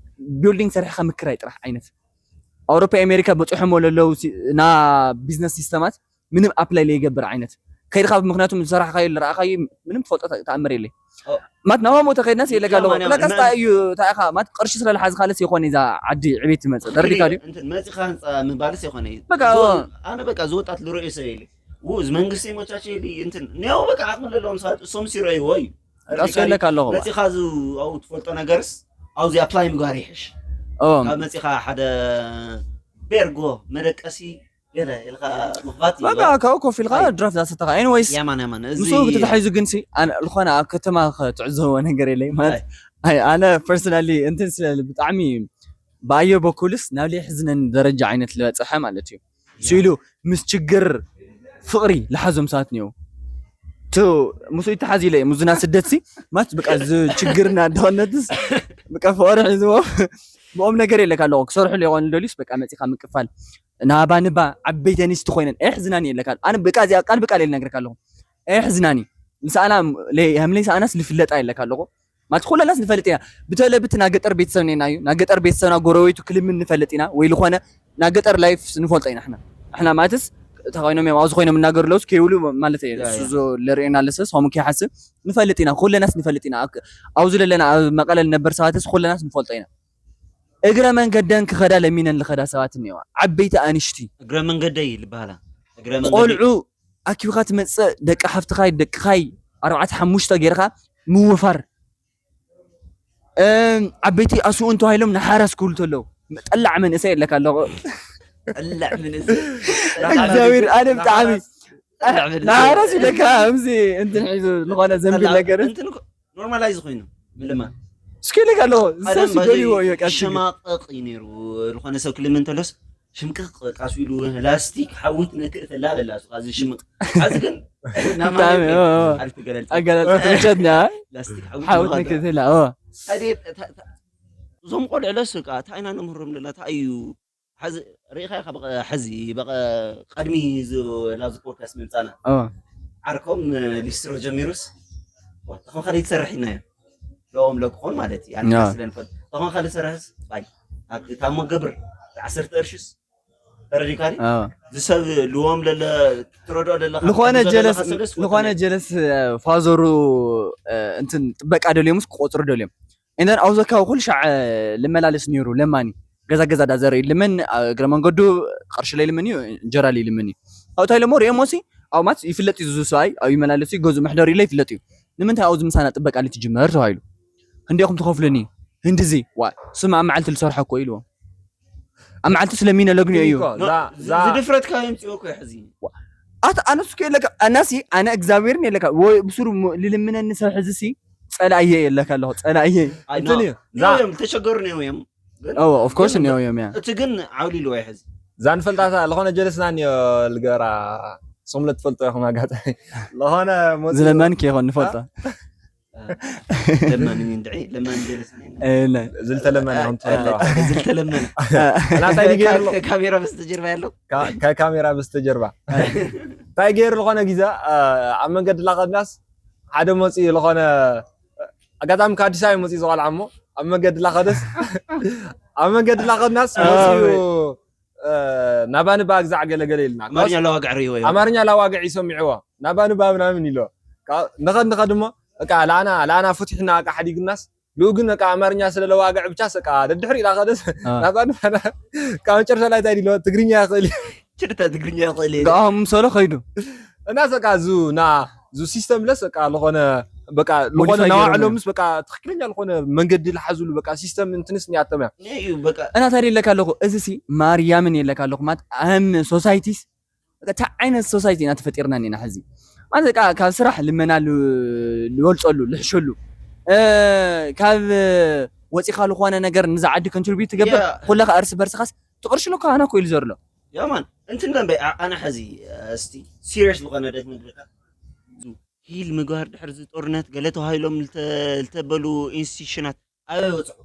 ቢልዲንግ ሰሪሕካ ምክራይ ጥራሕ ዓይነት ኣውሮፓ ኣሜሪካ በፅሖሞ ለለው ሲ- ና ቢዝነስ ሲስተማት ምንም ኣፕላይ ለይገብር ዓይነት ከይድካ ምክንያቱም ዝሰራሕካዮ ዝረኣኻዮ ምንም ትፈልጦ ተ- ተኣምር የለይ ኦ። ማት ናባሞ ተኸድናስ የለካ ኣለኹ ማን ያው- ለካስ እና- ታይ እዩ ታይ ኢኻ ማት ቅርሺ ስለልሓዝካለስ የኾነ እዛ ዓዲ ዕቤት ትመፅእ ተረዲካ ድዩ እንትን መፂኻ ህንፃ ምባልስ የኾነ እዩ በቃ፣ ዝወ- ኦ። ኣነ በቃ ዝወጣት ልርእዮ ሰብ የለ ውዝ መንግስቲ ይመቻቸ ይል እንትን ኒያው በቃ ዓቕሚ ዘለዎም ሰባት እሶም ሲረእይዎ እዩ ቃሱ የለካ ኣለኹ መፂኻ ዝ ኣብኡ ትፈልጦ ነገርስ ኣብዚ ኣፕላይ ምግባር ይሕሽ ኦ ካብ መፂኻ ሓደ ቤርጎ መደቀሲ ገለ ኢልካ ምኽፋት እዩ በቃ ካብኡ ኮፍ ኢልካ ድራፍት ኣሰተኻ ኤንወይስ ያማን ያማን እዚ ምስኡ ተታሒዙ ግን ሲ ኣነ ዝኾነ ኣብ ከተማ ክትዕዘቦ ነገር የለይ ማለት ኣይ ኣነ ፐርሰናሊ እንትን ስለ ብጣዕሚ ብኣዮ በኩልስ ናብ ለይሕዝነኒ ደረጃ ዓይነት ዝበፅሐ ማለት እዩ ስኢሉ ምስ ችግር ፍቕሪ ልሓዞም ሰባት እኒው ቱ ምስኡ ይተሓዝ ኢለ እዩ ምስና ስደት ሲ ማለት በቃ እዚ ችግርና ድኸነትስ በቃ ፍቕሪ ሒዝዎ ብኦም ነገር የለካ ኣለኹ ክሰርሕሉ ይኾን ደልዩስ በቃ መፂኻ ምቅፋል ናባ ንባ ዓበይቲ ኣንስቲ ኮይነን ኣሕዝናኒ የለካ ኣነ በቃ እዚኣ ቃል ብቃል የለ ነግረካ ኣለኹ ኣሕዝናኒ ምሳኣና ለይ- ከም ለይሰኣናስ ልፍለጣ የለካ ኣለኹ ማለት ኩለናስ ንፈልጥ ኢና ብተለብቲ ናይ ገጠር ቤተሰብ ኔና እዩ ናይ ገጠር ቤተሰብና ጎረቤቱ ክልምን ንፈልጥ ኢና ወይ ዝኾነ ናይ ገጠር ላይፍ ንፈልጦ ኢና ሕና ሕና ማለትስ እታ ኮይኖም እዮም ኣብዚ ኮይኖም እናገሩ ለውስ ከይብሉ ማለት እዩ ያ፣ እሱ ያ። ዞ ለርእየና ኣለሰስ ከምኡ ከይሓስብ ንፈልጥ ኢና ኩለናስ ንፈልጥ ኢና ኣብ- ኣብዚ ዘለና ኣብ መቐለ ንነበር ሰባትስ ኩለናስ ንፈልጦ ኢና እግረ መንገደን ክኸዳ ለሚነን ልኸዳ ሰባት እኒዋ ዓበይቲ ኣንሽቲ እግረ መንገደይ ልበሃላ እግረ መንገዲ ቆልዑ ኣኪብካ ትመፅእ፣ ደቂ ሓፍትኻይ ደቅኻይ ኣርባዕተ ሓሙሽተ ጌርካ ምውፋር። እም፣ ዓበይቲ ኣስኡ እንተባሂሎም ንሓራስ ክብሉ ተለዉ፣ ጠላዕ መንእሰይ ኣለካ ኣለኹ። ጠላዕ ምንስ እግዚኣብሔር ኣነ ብጣዕሚ ጠላዕ ምንስ ንሓራስ ኢለካ፣ ከምዚ እንትን ሒዙ ዝኾነ ዘንቢል ነገር ኖርማላይዝ ኮይኑ ምልማ እስኪ ኢለካ ኣለኹ። ቀደም ሰብሲ ገሊዎ እዩ በቃ። ሸማቀቕ እዩ ነይሩ። ዝኾነ ሰብ ክልምን እንተሎስ ሽምቅቕ ቃሱ ኢሉ ላስቲክ ሓዊ ትነክእ ተላ በላ እሱ ቃዚ ሽምቅ። ቃዚ ግን ብጣዕሚ፣ ኦ፣ ኦ። ኣልፍ ገለል ኣገላልፃ ትምቸትና። ላስቲክ ሓዊ ሓውት ትነክእ ነክትላ። ኦ። ታዲያ እታ- እታ- እዞም ቆልዑ ለስ ከዓ እንታይ ኢና ነምህሮም ዘለና? እንታይ እዩ? ሐዚ ርኢኻ ኢኻ በቐ- ሐዚ በቐ- ቀድሚ ዝ- ናብዚ ፖድካስት ምምፃና ኦ። ዓርኮም ሊስትሮ ጀሚሩስ ዋ፣ ተኾን ካልእ ትሰርሕ ኢልናዮ። ለኦም ለክኾን ማለት እዩ። ኣነ ያ። ስለንፈል ተኾን ካልእ ትሰርሕስ ባይ ኣብ ታሞ ገብር ዓሰርተ ቅርሽስ ተረዲካኒ ኦ። ዝሰብ ልዎም ለለ ትረድኦ ለለኻ ዝኾነ ትረድኦ ጀለስ ለለኻ ሰለስ ዝኾነ ወጥነ። ጀለስ ፋዘሩ እንትን ጥበቃ ደልዮምስ ክቆፅሩ ደልዮም። እንተን ኣብዚ ከባቢ ኩሉ ሻዕ ልመላለስ ነይሩ። ለማኒ ገዛ ገዛ ዳዘረ ይልምን፣ እግረ መንገዱ ቅርሺ ለይልምን እዩ፣ እንጀራ ለይልምን እዩ። ኣብታ ኢለሞ ሪኦሞ ሲ ኣብ ማት ይፍለጥ እዩ። ዝሱ ኣይ ኣብ ይመላለስ እዩ፣ ገዙ መሕደሪ ኢለ ይፍለጥ እዩ። ንምንታይ ኣብዚ ምሳና ጥበቃ ልትጅመር ተባሂሉ? ህንዲኹም ትኸፍሉኒ? ህንድዚ ዋ ስም ኣብ መዓልቲ ልሰርሖ እኮ ኢልዎ። ኣብ መዓልቲ ስለሚነ ለግንዮ እዩ። እኮ፣ ዛ- ዛ- ዝድፍረትካ የምፅኦ እኮ ሕዚ ኣት ኣነሱ ከ የለካ ኣናሲ ኣነ እግዚኣብሔርን የለካ ወይ ብሱሩ ሞ- ልልምነኒ ሰብ ሕዚ ሲ ጸላእየ የለካ ኣለኹ። ጸላእየ እንትን እዩ። ዛ- እዮም ተሸገሩ ነው እዮም ኦ ኦፍ ኮርስ እኒኦ እዮም ያ እቲ ግን ዓውሊሉ ወይ ሕዚ ዛን ፈልጣታ ለኾነ ጀለስና እኒኦ ልገራ ስምለ ትፈልጦ ኢኹም ኣጋጣሚ ለኾነ መፂኡ- ዝለመንክ ይኾን ንፈልጦ። ለማኒ እንድዒ ለማኒ ጀለስ እለ ዝልተለመነ ኢኹም ትፈልጦ ዝልተለመነ ናታይ ገይሩ ካሜራ በስተጀርባ ያለው ካ- ከካሜራ በስተጀርባ እንታይ ገይሩ ዝኾነ ግዜ ኣብ መንገዲ ላኸድናስ ሓደ መፂኡ ዝኾነ ኣጋጣሚ ካብ ኣዲስ ኣበባ መፂኡ ዝቆልዓ እሞ ኣብ መንገዲ ላኸደስ ኣብ መንገዲ ላኸድናስ መፂኡ ናባ ንባ ግዛዕ ገለገለ ኢልና ኣማርኛ ለዋግዕ ርእይዎ እዮም ኣማርኛ ላዋግዕ ይሰሚዕዎ ናባ ንባ ምናምን ኢሎ ንኸድ ንኸድ እሞ በቃ ላና ላና ፍትሕና በቃ ሓዲግናስ ልኡ ግን በቃ ኣማርኛ ስለ ለዋግዕ ብቻ በቃ ደድሕሪ ኢላ ኸደስ ናባ ንባ ካብ መጨረሻ ላይ እንታይ ኢሎ ትግርኛ ይኽእል እዩ ችልተ ትግርኛ ይኽእል እዩ ገኣ ምሰሎ ኸይዱ እና በቃ ዙ ና ዙ ሲስተም ለስ በቃ ዝኾነ በቃ ዝኾነ ሞዲፋይ ናዋዕሎ ገይሮም ምስ በቃ ትክክለኛ ዝኾነ መንገዲ ልሓዙሉ በቃ ሲስተም እንትንስ ኒያቶም እያ እዩ በቃ እና ታዲያ የለካ ኣለኹ እዚ ሲ ማርያምን የለካ ኣለኹ ማለት ኣም ሶሳይቲስ እንታይ ዓይነት ሶሳይቲ ኢና ተፈጢርና ኒና ሕዚ ማለት በቃ ካብ ስራሕ ልመና ል- ልወልፀሉ ልሕሸሉ እ፣ ካብ ወፂኻ ዝኾነ ነገር ንዛ ዓዲ ኮንትሪቢዩት ትገብር ያ። ኩለኻ እርስ በርስኻስ ትቕርሽሎ ካህና እኮ ኢሉ ዘሎ ያማን እንትን ደንበይ ኣነ ሕዚ እስቲ ሲሪየስ ዝኾነ ደት መድረካ ሂል ምግባር ድሕር እዚ ጦርነት ገለ ተባሂሎም ልተ- ልተበሉ ኢንስቲቱሽናት ኣበይ በፅሑ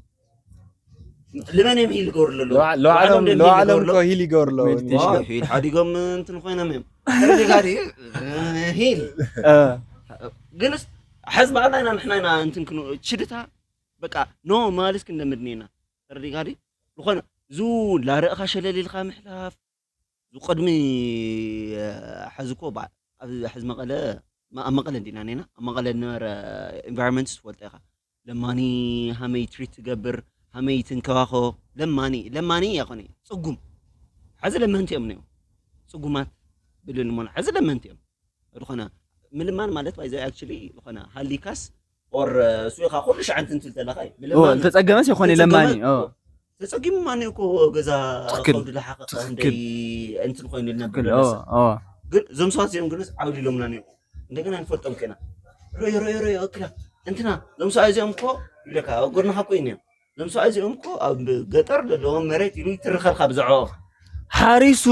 ልመን እዮም ሂል ይገብሩ ኣለዉ ለባዕሎም ለባዕሎም እኮ ሂል ይገብሩ ኣለዉ ሜዲቴሽን። ሂል ሓዲጎም እንትን ኮይኖም እዮም ተረዲካ ድዩ ሂል እ፣ ግንስ ሕዝ በዓልና ኢና ንሕና ኢና እንትን ክን ችድታ በቃ ኖ ማለስ ክንደምድን ኢና ተረዲካ ድዩ ዝኾነ ዙ ላርእኻ ሸለል ኢልካ ምሕላፍ ዙ ቅድሚ ሕዚ እኮ በ- ኣብ ሕዚ መቐለ ኣብ መቐለ እንዲና ኔና ኣብ መቐለ ዝነበረ ኢንቫይሮንመንት ትፈልጦ ኢኻ ለማኒ ሃመይ ትሪት ትገብር ሃመይ ትንከባኸቦ ለማኒ ለማኒ ያኾነ ፅጉም ሕዚ ለመንቲ እዮም ነዮም ፅጉማት ብልን ሞና ሕዚ ለመንቲ እዮም ዝኾነ ምልማን ማለት ባይዘ ኣክቹሊ ዝኾነ ሃሊካስ ኦር እሱ ኢኻ ኩሉ ሻዕ እንትን ትል ተለኻ እዩ ኦ፣ ምልማን ተጸገመስ የኾነ ለማኒ ኦ፣ ተጸጊሙ ማን እኮ ገዛ ትክክል። ከብዱ ለሓኸ ትክክል። እንደ እንትን ኮይኑ ነበር ትክክል ኦ፣ ኦ። ግን እዞም ሰባት እዚኦም ግንስ ዓውዲ ኢሎምና ነይሩ እንደገና ንፈልጦም ከና ሮይ ሮይ ሮይ ኣክላ እንትና እዞም ሰባት እዚኦም እኮ ይብለካ ኣብ ጎድንኻ እኮ እዩ ነዮም እዞም ሰባት እዚኦም እኮ ኣብ ገጠር ዘለዎም መሬት ኢሉ ይትርኸልካ ብዛዕባኦም ሓሪሱ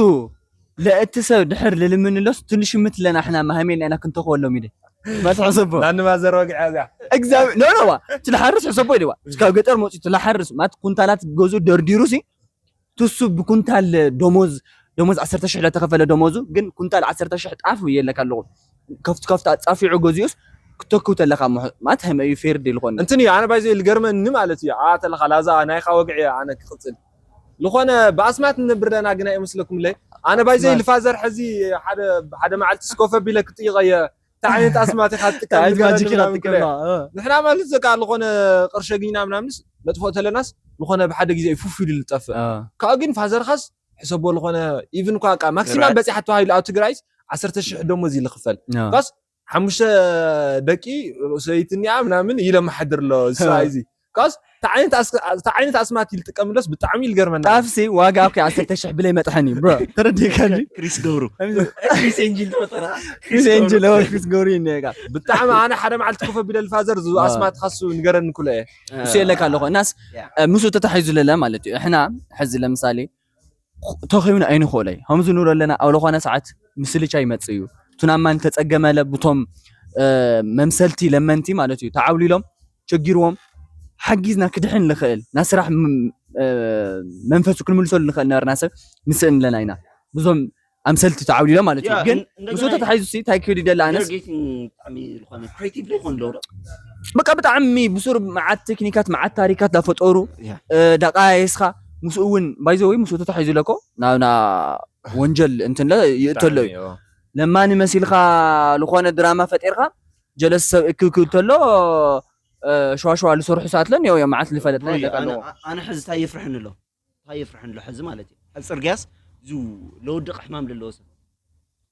ለእቲ ሰብ ድሕር ልልምንሎስ ትንሽ ምትለና ሕና ማህሜልና ኢና ክንተኽወሎም ኢለ መትሐሰቦ ናንማዘር ወግዐ እዚያ እግዚኣብሔር ኖ ኖ ዋ ትልሓርስ ሕሰቦ ኢልዋ ካብ ገጠር መፂኡ ትልሓርስ ማለት ኩንታላት ገዙ ደርዲሩ ሲ ትሱ ብኩንታል ደሞዝ ደሞዝ ዓሰርተ ሽሕ ለተኸፈለ ደሞዙ ግን ኩንታል ዓሰርተ ሽሕ ጣፍ የለካ ኣለኹ ከፍት ከፍት ኣጻፊዑ ገዚኡስ ክተክው ተለካ ማለት ሃይመ እዩ ፌር ዲል ኾነ እንትን እዩ ኣነ ባይዘ ልገርመኒ ማለት እዩ ኣ ተለካ ላዛ ናይካ ወግዒ ኣነ ክቅፅል ዝኾነ ብኣስማት ንነብር ደና ግና ይመስለኩም ለይ ኣነ ባይዘ ኣስማት። ልፋዘር ሕዚ ሓደ ሓደ መዓልቲ ስኮፈ ቢለ ክጥይቀየ እንታይ ዓይነት ኣስማት ኢኻ ትጥቀም ታይት ንገረኒ ማጂክ ኢና ምናምን ትጥቀማ ክብለ። ንሕና ማለት በቃ ዝኾነ ቅርሸ ግኝና ምናምንስ ነጥፍኦ ተለናስ ዝኾነ ብሓደ ግዜ እዩ ፉፍ ኢሉ ዝጠፍእ ካብኡ ግን ፋዘርኻስ ሕሰቦ ዝኾነ ኢቭን እኳ በቃ ማክሲማም በፂሓ ተባሂሉ ኣብ ትግራይስ ዓሰርተ ሽሕ ደሞዝ ኢሉ ክፈል ካስ ሓሙሽተ ደቂ ሰበይቲ እኒኣ ምናምን ኢለ መሓድር ኣሎ ሰብኣይ እዚ ካስ እንታይ ዓይነት ኣስማት ይልጥቀምሎስ ብጣዕሚ ይልገርመና። ጣፍሲ ዋጋ ኣብከ ዓሰርተ ሽሕ ብለይ መጥሐኒ ብሮ ተረዲእካኒ። ክሪስ ገብሩ ክሪስ ኤንጅል ፈጠራ ክሪስ ኤንጅል ኦ ክሪስ ገብሩ ይነጋ ብጣዕሚ ኣነ ሓደ መዓልቲ ኮፈ ቢለል ፋዘር ዙ ኣስማት ካሱ ንገረኒ ኩለ እየ። እሱ የለካ ኣለኹ እናስ ምስኡ ተታሒዙ ለለ ማለት እዩ። እሕና ሕዚ ለምሳሌ ተኺብና ኣይንኽእሎ እዩ። ከምዚ ንብሎ ኣለና ኣብ ዝኾነ ሰዓት ምስልቻ ይመጽእ እዩ። ቱናማ እንተጸገመለ ብቶም መምሰልቲ ለመንቲ ማለት እዩ ተዓብሊሎም ቸጊርዎም ሓጊዝና ክድሕን ንኽእል ናይ ስራሕ መንፈሱ ክንምልሰሉ ንኽእል ነበርና ሰብ ንስእን ኣለና ኢና ብዞም ኣምሰልቲ ተዓብሊሎም ማለት እዩ። ግን ምስኡ ተታሒዙ ሲ እንታይ ክብል ይደሊ ኣነስ ብጣዕሚ ዝኾነ ክሬቲቭ ዘይኮን ለው በቃ ብጣዕሚ ብሱር መዓት ቴክኒካት መዓት ታሪካት ዳፈጠሩ ዳቃየስካ ምስኡ እውን ባይዘወይ ምስኡ ተታሒዙ ለኮ ናብና ወንጀል እንትንለ ይእተሎ እዩ። ለማኒ መሲልካ ዝኾነ ድራማ ፈጢርካ ጀለስ ሰብ እክብክብ ተሎ ሸዋሸዋ ዝሰርሑ ሰዓት ለን ዮ መዓት ዝፈለጥና ኣለዎ። ኣነ ሕዚ እንታይ የፍርሕኒ ኣሎ እንታይ የፍርሕኒ ኣሎ ሕዚ ማለት እዩ ኣብ ፅርግያስ እዚ ለወደቀ ሕማም ዘለዎ ሰብ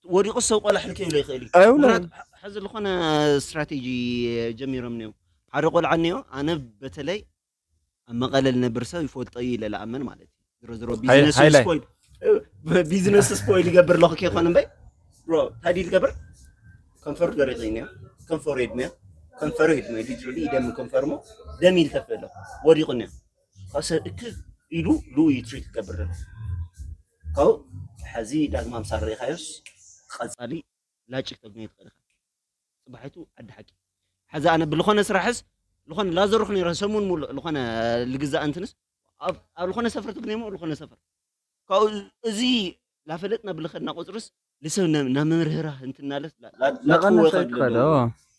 ወዲቁ ሰብ ቆላሕ ልከ ይብሎ ይኽእል እዩ ኣይብሎ ምክንያቱ ሕዚ ዝኾነ ስትራቴጂ ጀሚሮም እኒኦ ሓደ ቆልዓ እኒኦ ኣነ በተለይ ኣብ መቐለ ልነብር ሰብ ይፈልጦ እዩ ኢለ ለኣምን ማለት እዩ ዝሮ ዝሮ ቢዝነስ ሃይላይ። ስፖይል ቢዝነስ ስፖይል ይገብር ኣለኹ ከይኮነ እምበይ ብሮ እንታይ ድዩ ዝገብር ከንፈሩ ደሪቑ እዩ እኒኦ ከንፈሩ ይድመዮ ከንፈሩ ይድመዮ ሊትራሊ ይደሚ ከንፈርሞ ደም ይልተፍ ኣሎ ወዲቑ እኒኦ ካብ ሰብ እክብ ኢሉ ልኡ እዩ ትሪት ክገብር ዘሎ ካብኡ ሕዚ ዳግማ ምሳር ርኢኻዮስ ቀፃሊ ላጭ ክተግንዮ ትኽእል ኢኻ ፅባሒቱ ዓዲ ሓቂ ሕዚ ኣነ ብልኾነ ስራሕስ ልኾነ ላዘርኹ ነረ ሰሙን ሙሉእ ልኾነ ልግዛእ እንትንስ ኣብ ልኾነ ሰፈር ትግነሞ ልኾነ ሰፈር ካብኡ እዚ ላፈለጥና ብልኸድና ቁፅርስ ልሰብ ናብ መምህርህራ እንትናለስ ለቐነሰ ይትኸዶ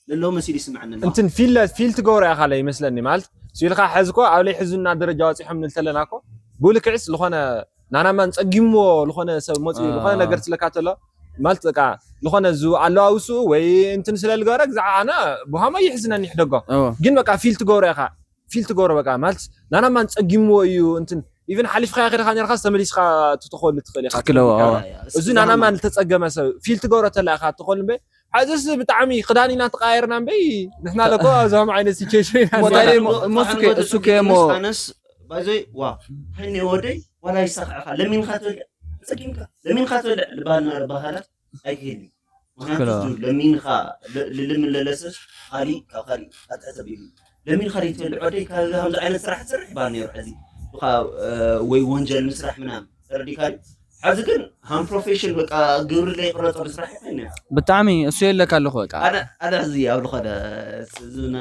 ለለዎ መሲሉ ይስምዓኒ ኣለዋ እንትን ፊል ፊል ትገብሮ ኢኻ ለ ይመስለኒ ማለት ስኢልካ ሕዚ ኮ ኣብ ለይ ሕዙና ደረጃ ወፂሖም ንልተለና ኮ ብልክዕስ ዝኾነ ናናማን ፀጊምዎ ዝኾነ ሰብ መፅኡ ዝኾነ ነገር ትለካ ተሎ ማለት በቃ ዝኾነ ዝ ኣለዋውስኡ ወይ እንትን ስለ ልገበረ ግዛዕ ኣነ ብሃማ ይሕዝነኒ ይሕደጎ ግን በቃ ፊል ትገብሮ ኢኻ ፊል ትገብሮ በቃ ማለት ናናማን ፀጊምዎ እዩ እንትን ኢቨን ሓሊፍካ ከደካ ነርካ ተመሊስካ ትተኸሉ ትኽእል ኢኻ ትክክለዎ እዚ ናናማን ዝተፀገመ ሰብ ፊል ትገብሮ ተላ ኢኻ ትኾል እምበይ ሕዚስ ብጣዕሚ ክዳን ኢና ተቃየርና እምበይ ንሕና ለኮ ኣብዞም ዓይነት ሲቹዌሽን ኢና ሞታ ዘለና። ደይ ሞ- ሞስኬ እሱ ከሞ ኣነስ ባይዞይ ዋ ሃይነ ወደይ ዋላ ይሳኽዕኻ ለሚንካ ትበልዕ ፀጊምካ ለሚንካ ትበልዕ ልባልና ባህላት ኣይክህል ምክንያቱ ትክክል። እዚ ለሚንካ ል- ልልምን ለለሰስ ካሊእ ካብ ካሊእ ኣትሕተ ቢሉ ለሚንካ ዘይትበልዕ ወደይ ካብ ከምዚ ዓይነት ስራሕ ትሰርሕ ይባል ነይሩ ሕዚ ብካ ወይ ወንጀል ምስራሕ ምናምን ተረዲካ ሕዚ ግን ሃም ፕሮፌሽን በቃ ግብሪ ዘይቅረፀሉ ስራሕ ይኮይነ ብጣዕሚ እሱ የለካ ኣለኹ በቃ ኣነ ኣነ ሕዚ ኣብ ዝኾነ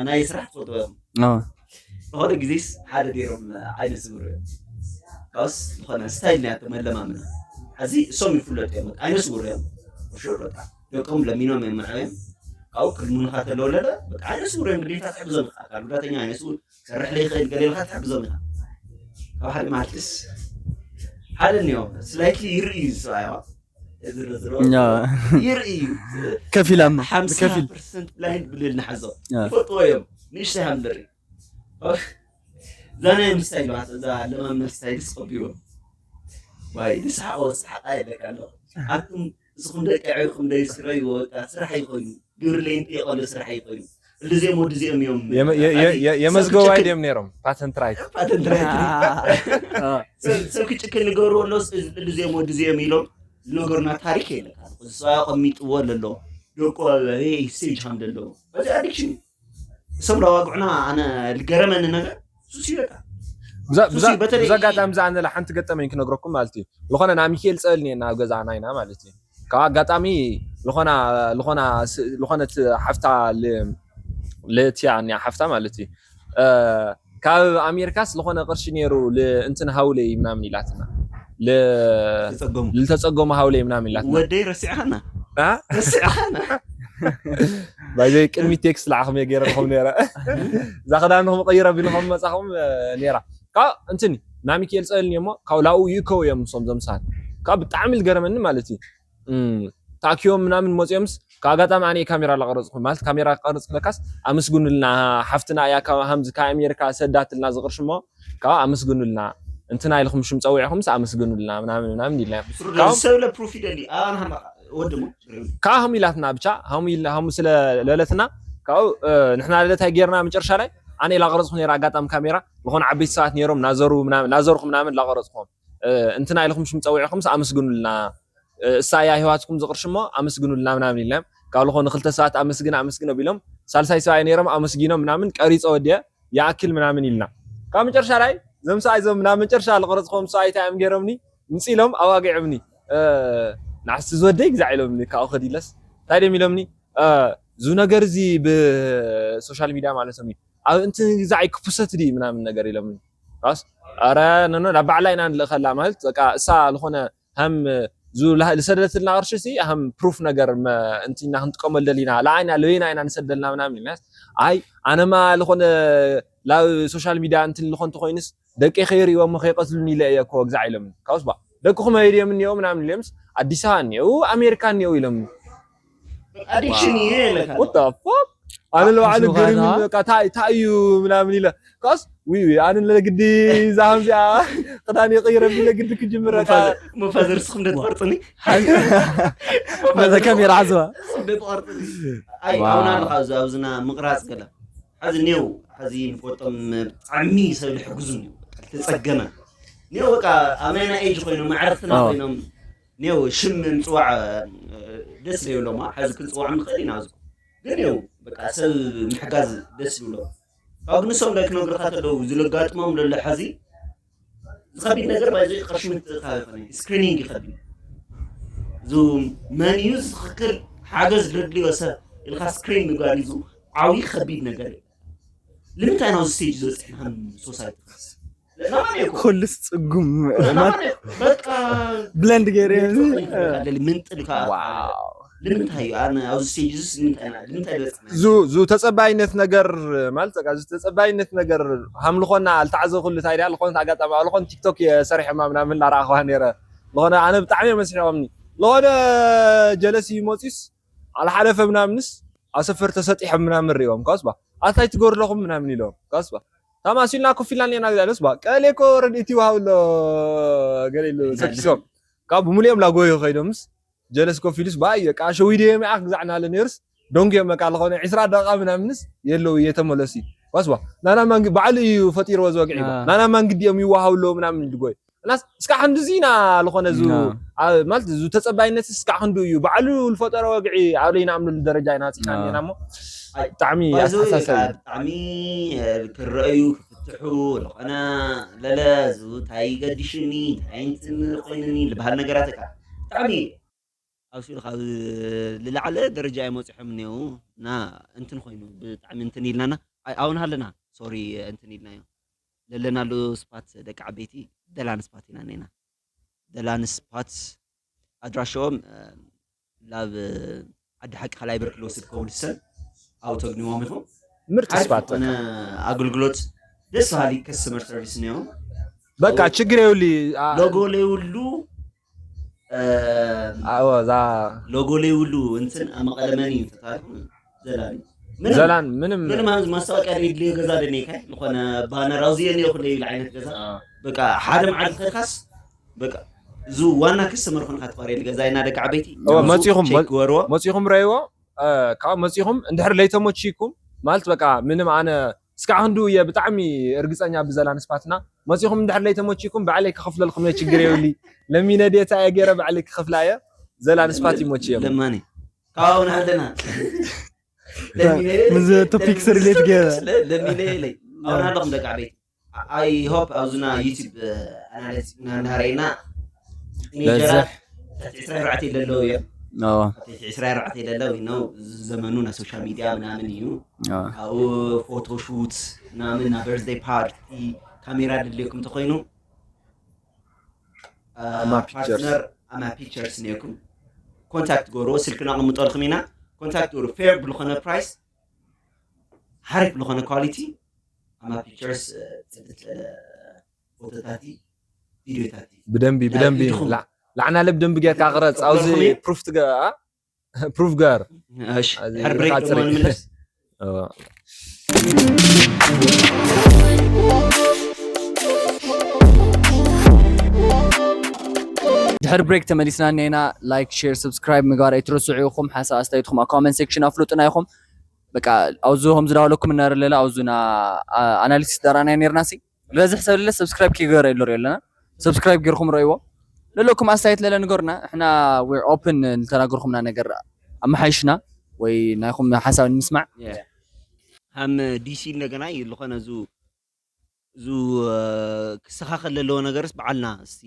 ናይ ስራሕ ትፈልጥዎ እዮም አ፣ ዝኾነ ግዜስ ሓደ ገይሮም ዓይነት ዝብሩ እዮም ካብስ ዝኾነ ስታይል ናይ ኣቶም መለማምና ሕዚ እሶም ይፍለጡ እዮም ዓይነ ስውር እዮም ሹር በቃ ደቆም ለሚኖም እዮም ምዕበዮም ካብኡ ቅድሙንኻ ተለወለለ በቃ ዓይነ ስውር እዮም ግዴታ ትሕግዞም ኢኻ ኣካል ጉዳተኛ ዓይነ ስውር ሰርሕ ለይኽእል ገሌልካ ትሕግዞም ኢኻ ካብ ሓደ ማልትስ ሓደ እኒኦ ስላይትሊ ይርኢ እዩ ዝሰብኣይዋ ዝርዝሮ አ፣ ይርኢ እዩ ከፊላማ ሓምሳ ከፊል ፐርሰንት ብላይንድ ብልል ንሓዞ አ፣ ይፈልጥዎ እዮም ንእሽተይ ሃምደሪ እዛ ናይ ምስታይ ልባስ እዛ ለማመድ ስታይ ዝፀቢዎ ዋይ ዝሰሓቆ ዝሰሓቃ የለካ ኣሎ ኣቱም እስኹም ደቂ ዕርኩም ደይ ስረይዎ በቃ ስራሕ ይኮይኑ ግብሪ ለይንቲ የቀሉ ስራሕ ይኮይኑ እልዚኦም ወዲ እዚኦም እዮም የመ- የ- የ- የ- የመዝገባይ ድዮም ነይሮም ፓተንት ራይት ፓተንት ራይት አ፣ ሰብ ክጭክን ይገብሩ ኣለስ እልዚኦም ወዲ እዚኦም ኢሎም ዝነገሩና ታሪክ የለካ ዝሰባ ቀሚጥዎ ለሎ ደቆ ስቴጅ ሃም ደለዎ በዚ ኣዲክሽን እዩ እሶም ላዋግዑና ኣነ ልገረመኒ ነገር ሱስ ይበቃ ብዛ- ሱሲ ብዛ- በተለይ- ብዛ ኣጋጣሚ ዝኣነላ ሓንቲ ገጠመኝ ክነግረኩም ማለት እዩ ዝኾነ ናብ ሚካኤል ፀእልኒ ናብ ገዛና ኢና ማለት እዩ ካብ ኣጋጣሚ ዝኾና ዝኾና ስ- ዝኾነት ሓፍታ ል- ልእትያ እኒያ ሓፍታ ማለት እዩ እ፣ ካብ ኣሜሪካስ ዝኾነ ቅርሺ ነይሩ ል- እንትን ሃውለይ ምናምን ኢላትና ል- ተጸገሙ ልተፀገሙ ሃውለይ ምናምን ኢላትና ወደይ ረሲዕኻና እ? ረሲዕኻና ባይዘይ ቅድሚ ቴክስት ለዓኹም እየ ገይረ ንኹም ነረ እዛ ክዳንኹም ቀይረ ቢልኹም መፃኹም ነራ ካብ እንትን ናብ ሚካኤል ፀልኒ እሞ ካብ ላኡ ይእከው እዮም ሶም ዘምሳት ካብ ብጣዕሚ ዝገረመኒ ማለት እዩ እም፣ ተኣኪቦም ምናምን መፂኦምስ ካብ ኣጋጣሚ ኣነ ካሜራ ላቀረፅኩ ማለት ካሜራ ቀርፅ ክለካስ ኣመስግኑልና ሓፍትና እያ ካብ ሃምዚ ካብ ኣሜሪካ ሰዳትልና ዝቅርሽሞ ካብ ኣመስግኑልና እንትና ኢልኩም ሽም ጸዊዕኹምስ ኣመስግኑልና ምናምን ምናምን ኢልና። ብስሩ ካብኡ ሰብ ለፕሩፍ ይደሊ ኣባን ሃማ ወድሞ ካብ ሃሙ ኢላትና ብቻ ሃሙ ኢልና ሃሙ ስለ ለለትና ካብኡ ንሕና ለለታይ ጌርና መጨረሻ ላይ ኣነ ላቀረጽኩ ነይረ ኣጋጣሚ ካሜራ ዝኾነ ዓበይቲ ሰባት ነይሮም ናዘሩ ናዘርኩ ምናምን ላቀረጽኩም እንትና ኢልኩም ሽም ጸዊዕኹምስ ኣመስግኑልና እሳ እያ ህይዋትኩም ዝቕርሽ እሞ ኣመስግኑልና ምናምን ኢልና ካብ ዝኾኑ ክልተ ሰባት ኣመስግን ኣመስግን ኣቢሎም ሳልሳይ ሰብኣይ ነይሮም ኣመስጊኖም ምናምን ቀሪፀ ወዲየ ይኣክል ምናምን ኢልና ካብ መጨረሻ ላይ ዘምሰኣይ ዞም ናብ መጨረሻ ዝቐረፅክዎም ሰብኣይ እንታይ እዮም ገይሮምኒ ምፅ ኢሎም ኣዋጊዖምኒ ንዓስ ዝወደይ ግዛዕ ኢሎምኒ ካብኡ ከዲለስ እንታይ ደም ኢሎምኒ ዙ ነገር እዚ ብሶሻል ሚድያ ማለት ሚ ኣብ እንቲ ግዛዕ ክፍሰት ዲ ምናምን ነገር ኢሎምኒ ስ ኣረ ነኖ ናብ ባዕላ ኢና ንልእኸላ ማለት በቃ እሳ ዝኾነ ሃም ዝሰደደትልና ቅርሺ ሲ ሃም ፕሩፍ ነገር እንትና ክንጥቀመሉ ደሊና ለዓይና ለይና ኢና ንሰደልና ምናምን ኢልናስ ኣይ ኣነማ ዝኾነ ላብ ሶሻል ሚድያ እንትን ልኾን ተኮይንስ ደቂ ከይርእዎም ከይቀትሉኒ ኢለ እየ እኮ ግዛዕ ኢሎምኒ ካብስ ባ ደቅኹም ኣይድዮም እኒኦ ምናምን ኢሎምስ ኣዲስ ኣበባ እኒኦ ኣሜሪካ እኒኦ ኢሎምኒ ኣዲክሽን እዩ ይለካ What the fuck ኣነ ለባዕሉ ገሪሙኒ በቃ እንታይ እዩ ምናምን ኢለ ካስ ዊ ዊ ኣነ ለግዲ እዛ ከምዚኣ ክዳን ይቕይረ ለግዲ ክጅምር በቃ መፋዘርስኩም ደትቆርፅኒ ነዛ ካሜራ ዓዝዋ ደትቆርፅኒ ኣይ ኣውና ኣለካ ኣብዚ ኣብዝና ምቕራፅ ገለ ሓዚ ኔው ሓዚ ንፈልጦም ብጣዕሚ ሰብ ልሕግዙ ኔው ተፀገመ ኔው በቃ ኣብ ናይና ኤጅ ኮይኖም መዕረፍትና ኮይኖም ኔው ሽም ምፅዋዕ ደስ ዘይብሎማ ሓዚ ክንፅዋዕ ንኽእል ኢና ኣብዚ ግን ኔው በቃ ሰብ ምሕጋዝ ደስ ይብሎ ካብ ግንሶም ዳይ ክነግርካ ተለው ዝለጋጥሞም ለሎ ሓዚ ዝኸቢድ ነገር ባይዘ ቅርሺ ምትእኻብ ይኾነ ስክሪኒንግ ይኸቢድ ዙ መን እዩ ዝትኽክል ሓገዝ ድረድልዮ ሰብ ኢልካ ስክሪን ምግባር እዩ ዓብዪ ከቢድ ነገር እዩ ንምንታይ ናብዚ ስቴጅ ዝበፅሕና ከም ሶሳይቲ ኩልስ ፅጉም በቃ ብለንድ ገይረ ምንጥል ከዓ ንምንታይ እዩ ኣነ ኣብዚ ስቴጅ እዚ ንምንታይ ንምንታይ ዝበፅሕና ዙ ዙ ተጸባይነት ነገር ማለት በቃ ዙ ተጸባይነት ነገር ሃም ልኾና ኣልተዓዘ ኩሉ እንታይ ድያ ልኾነት ኣጋጣሚ ኣብ ልኾን ቲክቶክ የሰርሐማ ምናምን ላረኣኸዋ ነይረ ልኾነ ኣነ ብጣዕሚ እዮም መስሒቖምኒ ልኾነ ጀለሲ መፂስ ኣልሓለፈ ምናምንስ ኣብ ሰፈር ተሰጢሖም ምናምን ሪኦም ካስባ ኣታይ ትገሩ ኣለኹም ምናምን ኢሎም ካስባ ታማሲልና ኮፍ ኢልና ኔና ግዛለስ ባ ቀሌ ኮ ረድእቲ ይወሃብሎ ገለ ኢሉ ሰኪሶም ካብ ብሙሉኦም ላጎዮ ከይዶምስ ጀለስ ኮፍ ኢሉስ ባይ በቃ ሸዊደ የሚኣ ክግዛዕ እናለ ነይሩስ ደንጉ እዮም በቃ ዝኾነ ዒስራ ደቂቃ ምናምንስ የለው እየተመለሱ ኳስባ ናና ማንግ ባዕሉ እዩ ፈጢርዎ ዝወግዒ ናና ማንግዲ እዮም ይወሃብሎ ምናምን ድጎይ እናስ እስካ ክንድዚ ኢና ዝኾነ ዙ ማለት ዙ ተጸባይነት እስካ ክንዱ እዩ ባዕሉ ዝፈጠረ ወግዒ ኣብ ለይና ኣምሉ ደረጃ ኢና ጽና ኔና እሞ ብጣዕሚ ኣስተሳሰብ ብጣዕሚ ክረኣዩ ክፍትሑ ዝኾነ ለለ ዙ እንታይ ገዲሽኒ እንታይ እንትን ኮይንኒ ዝበሃል ነገራት እካ ብጣዕሚ ኣብሲሉ ካብ ዝለዓለ ደረጃ እዮም ወፂሖም እኒው እና እንትን ኮይኑ ብጣዕሚ እንትን ኢልናና ኣይ ኣውን ሃለና ሶሪ እንትን ኢልናዮ ለለናሉ ስፓት ደቂ ዓበይቲ ደላን ስፓት ኢና እኒና ደላን ስፓት ኣድራሽኦም ላብ ዓዲ ሓቂ ካልኣይ ብርኪ ልወስድ ከውልሰን ኣብኡ ተግንዎም ኢኹም ምርጥ ስፓት ኣገልግሎት ደስ በሃሊ ከስተመር ሰርቪስ እኒኦም በቃ ችግር የብሉ ሎጎ ለይብሉ እዛ ሎጎ ለይብሉ እንትን ኣብ መቐለ መን እዩ ተታሪኹ ዘላን ዘላን ምንም ምንም ማስታወቂያ ድልዮ ገዛ ደኔካ ዝኾነ ባነር ኣውዚኦ እኒኦ ኩለ ይብል ዓይነት ገዛ በቃ ሓደ መዓልቲ ከድካስ በቃ እዚ ዋና ከስተመር ኮንካ ትቐርየሉ ገዛ ኢና ደቂ ዓበይቲ መፂኹም ገበርዎ መፂኹም ረይዎ ካብ መፂኹም እንድሕር ለይተመችይኩም ማለት በቃ ምንም ኣነ እስካዕ ክንዱ እየ ብጣዕሚ እርግፀኛ ብዘላ ንስፓትና መፂኹም እንድሕር ለይተመችይኩም ባዕለይ ክኸፍለልኩም እየ ችግር የብሊ ለሚነ ዴታ እየ ገይረ ባዕለይ ክኸፍላ እየ ዘላ ንስፓት ይመችዮም ለማኒ ካብኡ ንሃለና ምስ ቶፒክስ ሪሌት ገይረ ለሚነ ለይ ኣብና ኣለኹም ደቂ ዓበይቲ ኣይ ሆፕ ኣብዝና ዩቲብ ኣናላይዝ እና እናረእና ቲኔጀራት ትሕቲ ዕስራ ኣርባዕተ ለለዉ እዮም ትሕቲ ዕስራ ኣርባዕተ ለለዉ ነው ዘመኑ ናይ ሶሻል ሚድያ ምናምን እዩ ካብኡ ፎቶሹት ምናምን ና በርዝደይ ፓርቲ ካሜራ ድልየኩም ተኮይኑ ፓርትነር ኣማ ፒክቸርስ ነይርኩም ኮንታክት ገበርዎ ስልክና ቅምጠልኩም ኢና ኮንታክት ገበሩ ፌር ብልኾነ ፕራይስ ሓሪፍ ብልኾነ ኳሊቲ ኣማ ፒክቸርስ ፅድት ፎቶታቲ ቪዲዮታቲ ብደንቢ ብደንቢ ላዕና ልብ ደንቢ ጌርካ ቅረፅ ኣብዚ ፕሩፍ ትገ ፕሩፍ ጋር ድሕር ብሬክ ድማ ንምለስ ድሕሪ ብሬክ ተመሊስና እኒና። ላይክ፣ ሼር፣ ሰብስክራይብ ምግባር ኣይትረስዑ ኢኹም። ሓሳብ ኣስተያየትኩም ኣብ ኮመንት ሴክሽን ኣፍልጡና ኢኹም። በቃ ኣብዚ ከም ዝዳወለኩም እናረለለ ኣብዚ ና ኣናሊሲስ ዳራና ነርና ሲ ዝበዝሕ ሰብ ለለ ሰብስክራይብ ከይገበረ ይሎ ኣለና። ሰብስክራይብ ጌርኩም ረእይዎ። ለለኩም ኣስተያየት ለለ ንገሩና። እሕና we're open ንተናገርኩምና ነገር ኣመሓይሽና ወይ ናይኹም ሓሳብ ንምስማዕ። ሃም ዲሲ እንደገና ዝኾነ ዙ ዙ ክስተኻኸል ዘለዎ ነገርስ በዓልና እስቲ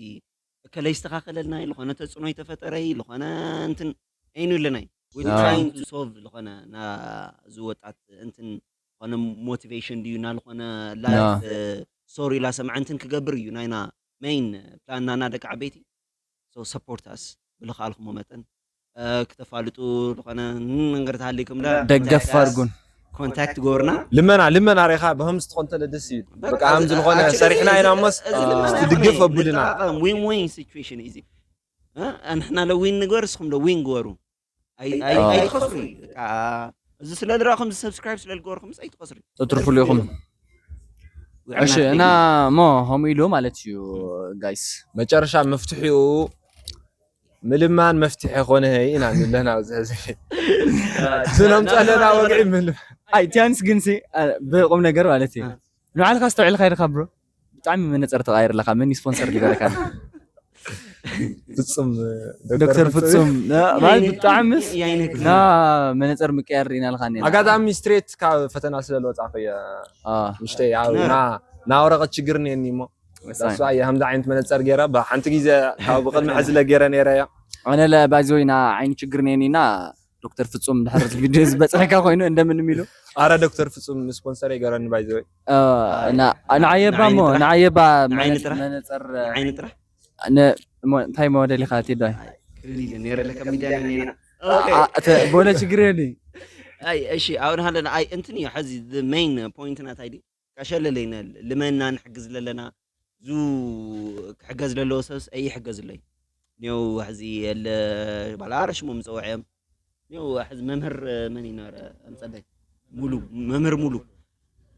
እከለ ይስተኻኸለልና፣ ዝኾነ ተፅዕኖ ይተፈጠረ፣ ዝኾነ እንትን ኣይኑ ኣለናይ። We're trying to solve ዝኾነ ናዚ ወጣት እንትን ዝኾነ ሞቲቬሽን ድዩ፣ ና ዝኾነ ላይፍ ስቶሪ ላሰምዐ እንትን ክገብር እዩ ናይና ሜይን ፕላን ናና ደቂ ዓበይቲ። So support us ብልኸኣልኩሞ መጠን ክተፋልጡ ዝኾነ ነገር ተሃሊኩም ደገፍ ኣርጉን። ኮንታክት ጎርና። ልመና ልመና ሬኻ ብከምዚ ትኾን ተለ ደስ ይብል። በቃ ከምዚ ዝኾነ ሰሪሕና ኢና እሞስ እስቲ ድግፍ ኣቡልና። ዊን ዊን ሲቹዌሽን ኢዚ። ንሕና ለዊን ንግበር፣ እስኹም ለዊን ግበሩ። ኣይትኸስሩ። እዚ ስለ ዝረእኹም፣ ሰብስክራይብ ስለ ዝገበርኩምስ ኣይትኸስሩ። ተትርፉሉ ኢኹም። እሺ እና ሞ ከምኡ ኢሉ ማለት እዩ ጋይስ። መጨረሻ መፍትሒኡ ምልማን መፍትሒ ኾነ ኢና ንብለና ኣብዚ ሕዚ ዝነምፀለና ወግዒ ምልማን። ኣይ ቲያንስ ግን ሲ ብቁም ነገር ማለት እዩ። ንባዕልካ ኣስተውዒልካ ኢልካ ብሮ፣ ብጣዕሚ መነፀር ተቃይር ኣለካ። መን ስፖንሰር ዝገበረካ? ፍጹም ዶክተር ፍጹም ማለት ብጣዕምስ ና መነፀር ምቅያር ርኢና ኣለካ። ኣጋጣሚ ስትሬት ካብ ፈተና ስለ ዝወፃእኩ እየ። ምሽተይ ኣብ ና ና ወረቐት ችግር ነኒ እሞ እሱ ኣየ ከምዚ ዓይነት መነፀር ገይረ ብሓንቲ ግዜ ካብ ብቅድሚ ሕዚ ለገይረ ነይረ እያ። ኣነ ለባይዘወይ ና ዓይኒ ችግር ነኒ ና ዶክተር ፍጹም ድሕር ቪድዮ ዝበፅሐካ ኮይኑ እንደምንም ኢሉ። ኣረ ዶክተር ፍጹም ስፖንሰር ይገረኒ ባይዘወይ። ንዓየባ ሞ ንዓየባ መነፀር ዓይኒ ጥራሕ እንታይ ሞደል ኢኻ ቴዳይ? ክብል ኢለ ነይረ ለካ ሚድያ ነና። ቦለ ችግር የለ። ኣይ እሺ፣ ኣብን ሃለና ኣይ እንትን እዩ። ሕዚ ሜይን ፖይንትና እንታይ ድዩ? ቀሸለለይ ልመና ንሕግዝ ለለና ዙ ክሕገዝ ለለዎ ሰብስ ኣይሕገዝለይ። ኔው ሕዚ የለ ባላ ረሽሞም ዝፀውዐ እዮም። ኔው ሕዚ መምህር መን ይነበረ ኣምፀለይ? ሙሉ መምህር ሙሉ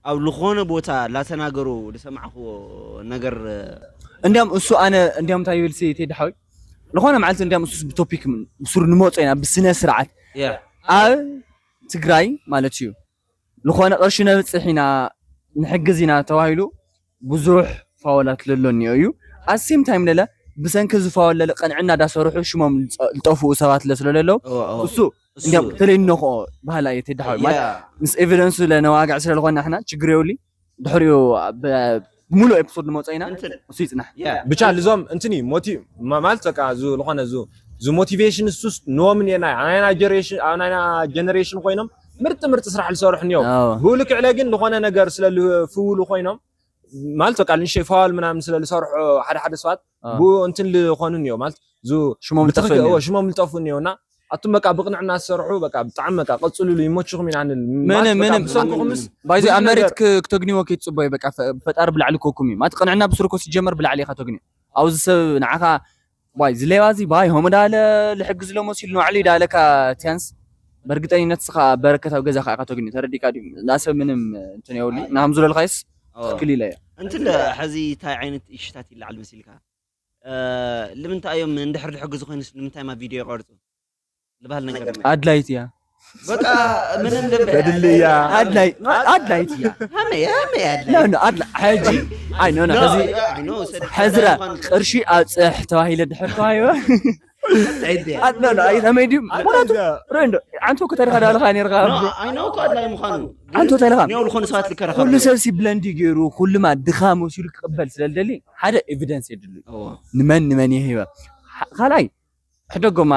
ኣብ ዝኾነ ቦታ ላተናገሩ ዝሰማዕክዎ ነገር እንዲያም እሱ ኣነ እንዲያም እንታይ ይብል ሲ ቴዲ ሓዊ ዝኾነ መዓልቲ እንዲያም እሱስ ብቶፒክ ብሱር ንመፆ ኢና ብስነ ስርዓት ኣብ ትግራይ ማለት እዩ ዝኾነ ቅርሺ ነብፅሕ ኢና ንሕግዝ ኢና ተባሂሉ ብዙሕ ፋወላት ለሎ እኒኦ እዩ። ኣሴም ታይም ለለ ብሰንኪ ዝፋወል ለለ ቅንዕና ዳሰርሑ ሽሞም ዝጠፍኡ ሰባት ለስለ ለለው እሱ እንዲያም ተለይኖ ክኦ ባህላ እየ ቴዲ ሓዊ ማለት ምስ ኤቪደንሱ ለነዋግዕ ስለ ዝኾንና ሕና ችግር የውሊ ድሕሪኡ ሙሉእ ኤፒሶድ ንመፀ ኢና። እሱ ይፅናሕ። ብቻ ልዞም እንትን እዩ ሞቲ ማለት በቃ ዙ ልኾነ ዙ ዙ ሞቲቬሽን እሱስ ንዎም እኒአና ናይና ጀነሬሽን ኮይኖም ምርጥ ምርጥ ስራሕ ልሰርሑ እኒኦ። ብኡ ልክዕለ ግን ልኾነ ነገር ስለ ልፍውሉ ኮይኖም ማለት በቃ ልንሸይ ፋዋል ምናምን ስለ ልሰርሑ ሓደ ሓደ ሰባት ብኡ እንትን ልኾኑ እኒኦ ማለት ዙ ሽሞም ልጠፉ እኒኦ እና ኣቱም በቃ ብቅንዕና ዝሰርሑ በቃ ብጣዕሚ በቃ ቀፅሉሉ ይመችኹም ኢና ንብል። ምንም ምንም ብሰንኩኹምስ ባይዚ ኣብ መሬት ክተግንዎ ከይትፅበዩ በቃ ፈጣሪ ብላዕሊ ኮኩም እዩ ማለት ቅንዕና ብስሩ ኮ ሲጀመር ብላዕሊ ኢኻ ተግንዮ ኣብዚ ሰብ ንዓኻ ዋይ ዝሌባ እዚ ባይ ሆም ዳለ ልሕግዝ ሎ መሲሉ ንባዕሉ ይዳለካ ቲያንስ በእርግጠኝነት ስኻ በረከት ኣብ ገዛኻ ኢኻ ተግንዮ ተረዲካ ድዩ ናብ ሰብ ምንም እንትን የብሉ ናም ዝለልካይስ ትክክል ኢለ እያ። እንትን ሕዚ እንታይ ዓይነት እሽታት ይለዓል መሲልካ? ንምንታይ እዮም እንድሕር ዝሕግዙ ኮይኑስ ንምንታይ ማ ቪድዮ ይቀርፁ ዝበሃል ነገር የለን። ኣድላይት እያ። በቃ ምንም ልብ ተድሊ እያ። ኣድላይ ኣድላይት እያ። ሃመይ ሃመይ ኣድላይ ኖ ኖ ኣድላ ሕጂ ኣይ ኖ ኖ ሕዚ ሕዝረ ቅርሺ ኣብፅሕ ተባሂለ ድሕር ተባሂበ ኣድላ ኣይ ሃመይ ድዩ ምክንያቱ ሮንዶ ዓንቶ ከተሪኻ ዳልኻ ነርካ ኣይ ነው እኮ ኣድላይ ምዃኑ ዓንቶ ተለኻ ኔው ዝኾኑ ሰባት ልከረኸ ኩሉ ሰብ ሲ ብለንድ ገይሩ ኩሉማ ድኻ መሲሉ ክቕበል ስለ ዝደሊ ሓደ ኤቪደንስ የድሉ። ንመን ንመን ይህበ ካልኣይ ሕደጎማ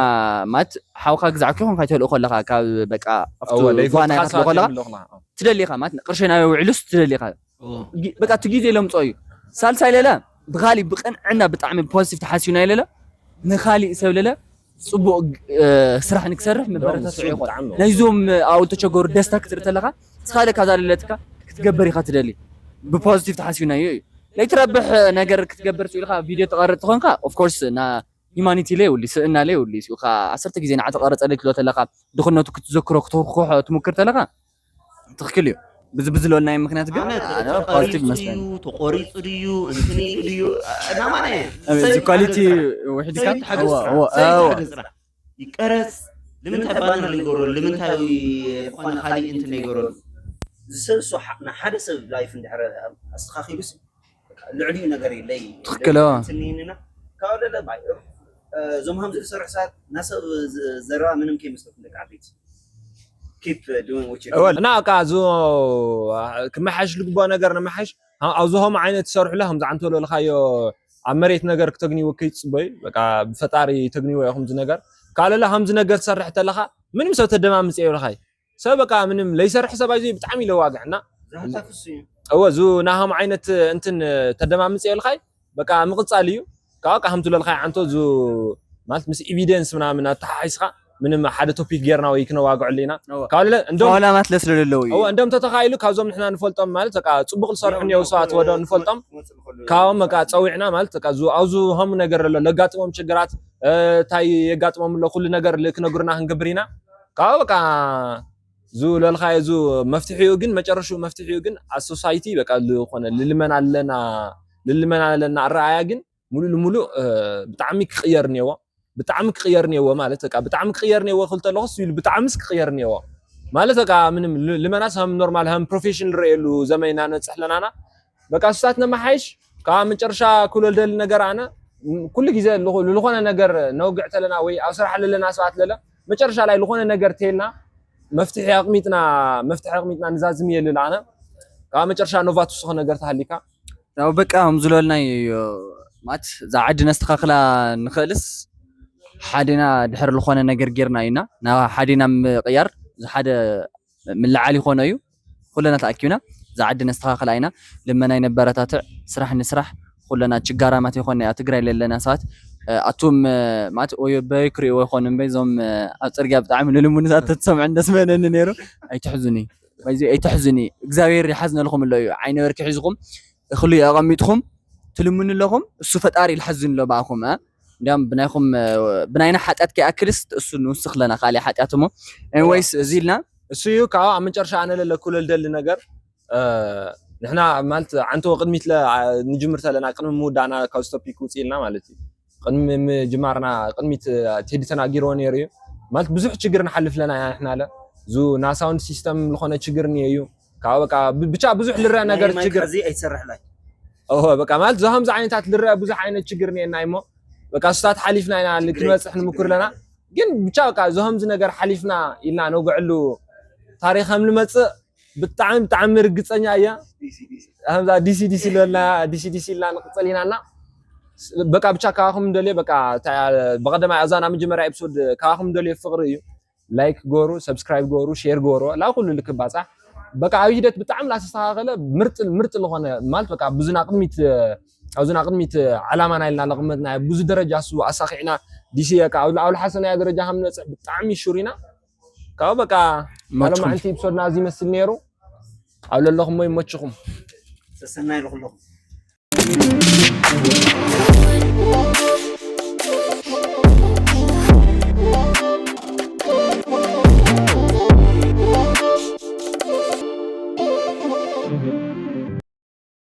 ማለት ሓውካ ግዛዕኩ ይኹን ካይተልእኮ ኣለካ ካብ በቃ ኣብቲ ጓና ይከፍልኮ ኣለካ ትደሊካ ማለት ቅርሸ ናበይ ውዕሉስ ትደሊካ በቃ እቲ ግዜ ለምፅኦ እዩ። ሳልሳይ ለለ ብካሊእ ብቅንዕና ብጣዕሚ ፖዚቲቭ ተሓሲብና ይለለ ንካሊእ ሰብ ለለ ፅቡቅ ስራሕ ንክሰርሕ መበረታትዑ ይኮን ናይዞም ኣብኡ ዝተቸገሩ ደስታ ክትርኢ ተለካ ንስካ ለካ እዛ ለለትካ ክትገበር ኢካ ትደሊ ብፖዚቲቭ ተሓሲብናዮ እዩ ለይትረብሕ ነገር ክትገብር ኢልካ ቪድዮ ተቀርጥ ተኮንካ ኦፍኮርስ ና ሂማኒቲ ለይ ውሊ ስእና ለይ ውሊ ሲኡካ ዓሰርተ ግዜ ንዓ ተቀረጸለይ ትሎ ተለካ ድኽነቱ ክትዘክሮ ክትወክሖ ትሙክር ተለካ ትኽክል እዩ። ብዝብዝለናይ ምክንያት ግን ኣነ ኣነ ተቐሪጹ ፖዚቲቭ መስለኒ ድዩ ተቆሪጹ ድዩ እንትን ኢሉ ድዩ ናማና እዚ ኳሊቲ ውሕድ ኢልካ ሰይድ ሓደ ስራሕ እወ፣ ሰይድ እወ። ሓደ ስራሕ ይቀረጽ። ንምንታይ ባነር ይገረሉ? ንምንታይ ዝኾነ ካሊእ እንትን ይገረሉ? ዝሰብሱ ሓደ ሰብ ላይፍ እንድሕረ ኣስተኻኺሉስ ልዕሊኡ ነገር የለይ። ትኽክል፣ እወ። ትንይንና ካብ ለለ ባይ እዞም ከምዚ ዝሰርሑ ሰባት ናሰብ ዘረባ ምንም ከይመስለኩም ደቂ ዓበይቲ። Keep doing what you እወ do። እና በቃ እዚ ክመሓሽ ዝግባኦ ነገር ንመሓሽ ኣብዝሆም ዓይነት ትሰርሕሉ ከምዚ ዓንቶ ለልካዮ ኣብ መሬት ነገር ክተግንይዎ ከይትፅበዩ በቃ ብፈጣሪ ተግንይዎ ኢኹም እዚ ነገር ካልለ ከምዚ ነገር ትሰርሕ ተለካ ምንም ሰብ ተደማምፅ የብልካይ ሰብ በቃ ምንም ለይሰርሕ ሰብ ኣይዙ ብጣዕሚ ኢለ ዋግዕና ዝሃታፍሱ እዩ። እወ ዙ ናሆም ዓይነት እንትን ተደማምፅ የብልካይ በቃ ምቕፃል እዩ ካብ በቃ ከምቲ ለልካይ ዓንቶ ዙ ማለት ምስ ኤቪደንስ ምናምን ኣተሓሒስካ ምንም ሓደ ቶፒክ ጌርና ወይ ክነዋግዐሉ ኢና ካብ ለለ እንደም ፋውላማት ለስለለለው እዩ እወ እንደም ተተኻኢሉ ካብዞም ንሕና ንፈልጦም ማለት በቃ ፅቡቅ ዝሰርሑ እኒው ሰባት ወደ ንፈልጦም ካብኦም በቃ ፀዊዕና ማለት በቃ ዙ ኣብዙ ሃሙ ነገር ኣሎ ለጋጥሞም ችግራት እንታይ የጋጥሞም ኣሎ ኩሉ ነገር ክነግሩና ክንገብር ኢና ካብ በቃ ዙ ለልካዮ ዙ መፍትሒኡ ግን መጨረሽኡ መፍትሒኡ ግን ኣብ ሶሳይቲ በቃ ዝኾነ ልልመና ኣለና ልልመና ኣለና ኣረኣያ ግን ሙሉእ ንሙሉእ ብጣዕሚ ክቅየር እኒዎ ብጣዕሚ ክቅየር እኒዎ ማለት በቃ ብጣዕሚ ክቅየር እኒዎ ክብል ተለኹ ስ ኢሉ ብጣዕምስ ክቅየር እኒዎ ማለት በቃ ምንም ል- ልመናስ ከም ኖርማል ከም ፕሮፌሽን ንረእየሉ ዘመን ኢና ንበፅሕ ኣለናና በቃ ስታት ነመሓይሽ ካብ መጨረሻ ክብሎ ልደሊ ነገር ኣነ ም- ኩሉ ግዜ ልኹ- ልኾነ ነገር ነውግዕ ተለና ወይ ኣብ ስራሕ ለለና ሰባት ለለ መጨረሻ ላይ ልኾነ ነገር ተልና መፍትሒ ኣቕሚጥና መፍትሒ ኣቕሚጥና ንዛዝም የልል ኣነ ካብ መጨረሻ ኖቫ ትውስኸ ነገር ተሃሊካ ያው በቃ ከም ዝለልናይ ማለት እዛ ዓዲ ነስተኻኽላ ንኽእልስ ሓዴና ድሕር ዝኾነ ነገር ጌርና ኢና ናብ ሓዴና ምቕያር ሓደ ምልዓል ይኾነ እዩ ኩለና ተኣኪብና እዛ ዓዲ ነስተኻኽላ ኢና ልመና ይነበረታትዕ ስራሕ ንስራሕ ኩለና ችጋራማት ይኾነ ኣብ ትግራይ ለለና ሰባት ኣቱም ማለት ወይ በይ ክሪእዎ ይኾኑ እምበይ እዞም ኣብ ፅርግያ ብጣዕሚ ንልሙንታት ተትሰምዑ እንደስመነኒ ነይሩ ኣይትሕዙኒ ኣይትሕዙኒ እግዚኣብሔር ይሓዝነልኩም ኣሎ እዩ ዓይነ በርኪ ሒዝኩም እኽሉ ኣቐሚጥኩም ትልምኑ ኣለኹም እሱ ፈጣሪ ይልሓዝን ኣሎ ብኣኹም እንዲያም ብናይኹም ብናይና ሓጢኣት ከይኣክልስ እሱ ንውስኽ ለና ካልእ ሓጢኣት እሞ ኤንወይስ እዚ ኢልና እሱ እዩ ካብ ኣብ መጨረሻ ኣነ ለለኩ ለልደሊ ነገር ንሕና ማለት ዓንቶ ቅድሚት ንጅምር ተለና ቅድሚ ምውዳእና ካብ ቶፒክ ውፅእ ኢልና ማለት እዩ ቅድሚ ምጅማርና ቅድሚት ቴዲ ተናጊርዎ ነይሩ እዩ ማለት ብዙሕ ችግር ንሓልፍ ለና ኢና ንሕና ለ ዙ ናሳውንድ ሲስተም ዝኾነ ችግር እኒኦ እዩ ካብ በቃ ብቻ ብዙሕ ልረአ ነገር ችግር እዚ ኣይትሰርሕ ላይ ኦሆ በቃ ማለት ዞ ከምዚ ዓይነታት ልረአ ብዙሕ ዓይነት ችግር እኒአና እሞ በቃ ስታት ሓሊፍና ኢና ክንበፅሕ ንምኩር ኣለና ግን ብቻ በቃ ዞ ከምዚ ነገር ሓሊፍና ኢልና ነውግዐሉ ታሪክ ከም ንመፅእ ብጣዕሚ ብጣዕሚ ርግፀኛ እያ ከምዛ ዲሲ ዲሲ ለና ዲሲ ዲሲ ኢልና ንቅፅል ኢና እና በቃ ብቻ ካባኹም እንደልዮ በቃ ብቀደማይ ኣብዛ ናብ መጀመርያ ኤፒሶድ ካባኹም እንደልዮ ፍቅሪ እዩ ላይክ ገሩ ሰብስክራይብ ገሩ ሼር ገሩ ላ ኩሉ ልክባፃሕ በቃ ኣብ ሂደት ብጣዕሚ ላተስተካከለ ምርጥ ምርጥ ዝኾነ ማለት በቃ ብዙና ቅድሚት ኣብዙና ቅድሚት ዓላማና ኢልና ለቅመጥና ብዙ ደረጃ እሱ ኣሳኪዕና ዲሲ በቃ ኣብ ልሓሰናያ ደረጃ ከም ንበፅሕ ብጣዕሚ ሹር ኢና ካብ በቃ ማሎም መዓልቲ ኤፒሶድና እዚ ይመስል ነይሩ ኣብ ለለኹሞ ይመችኹም ሰሰናይ ለኩለኹም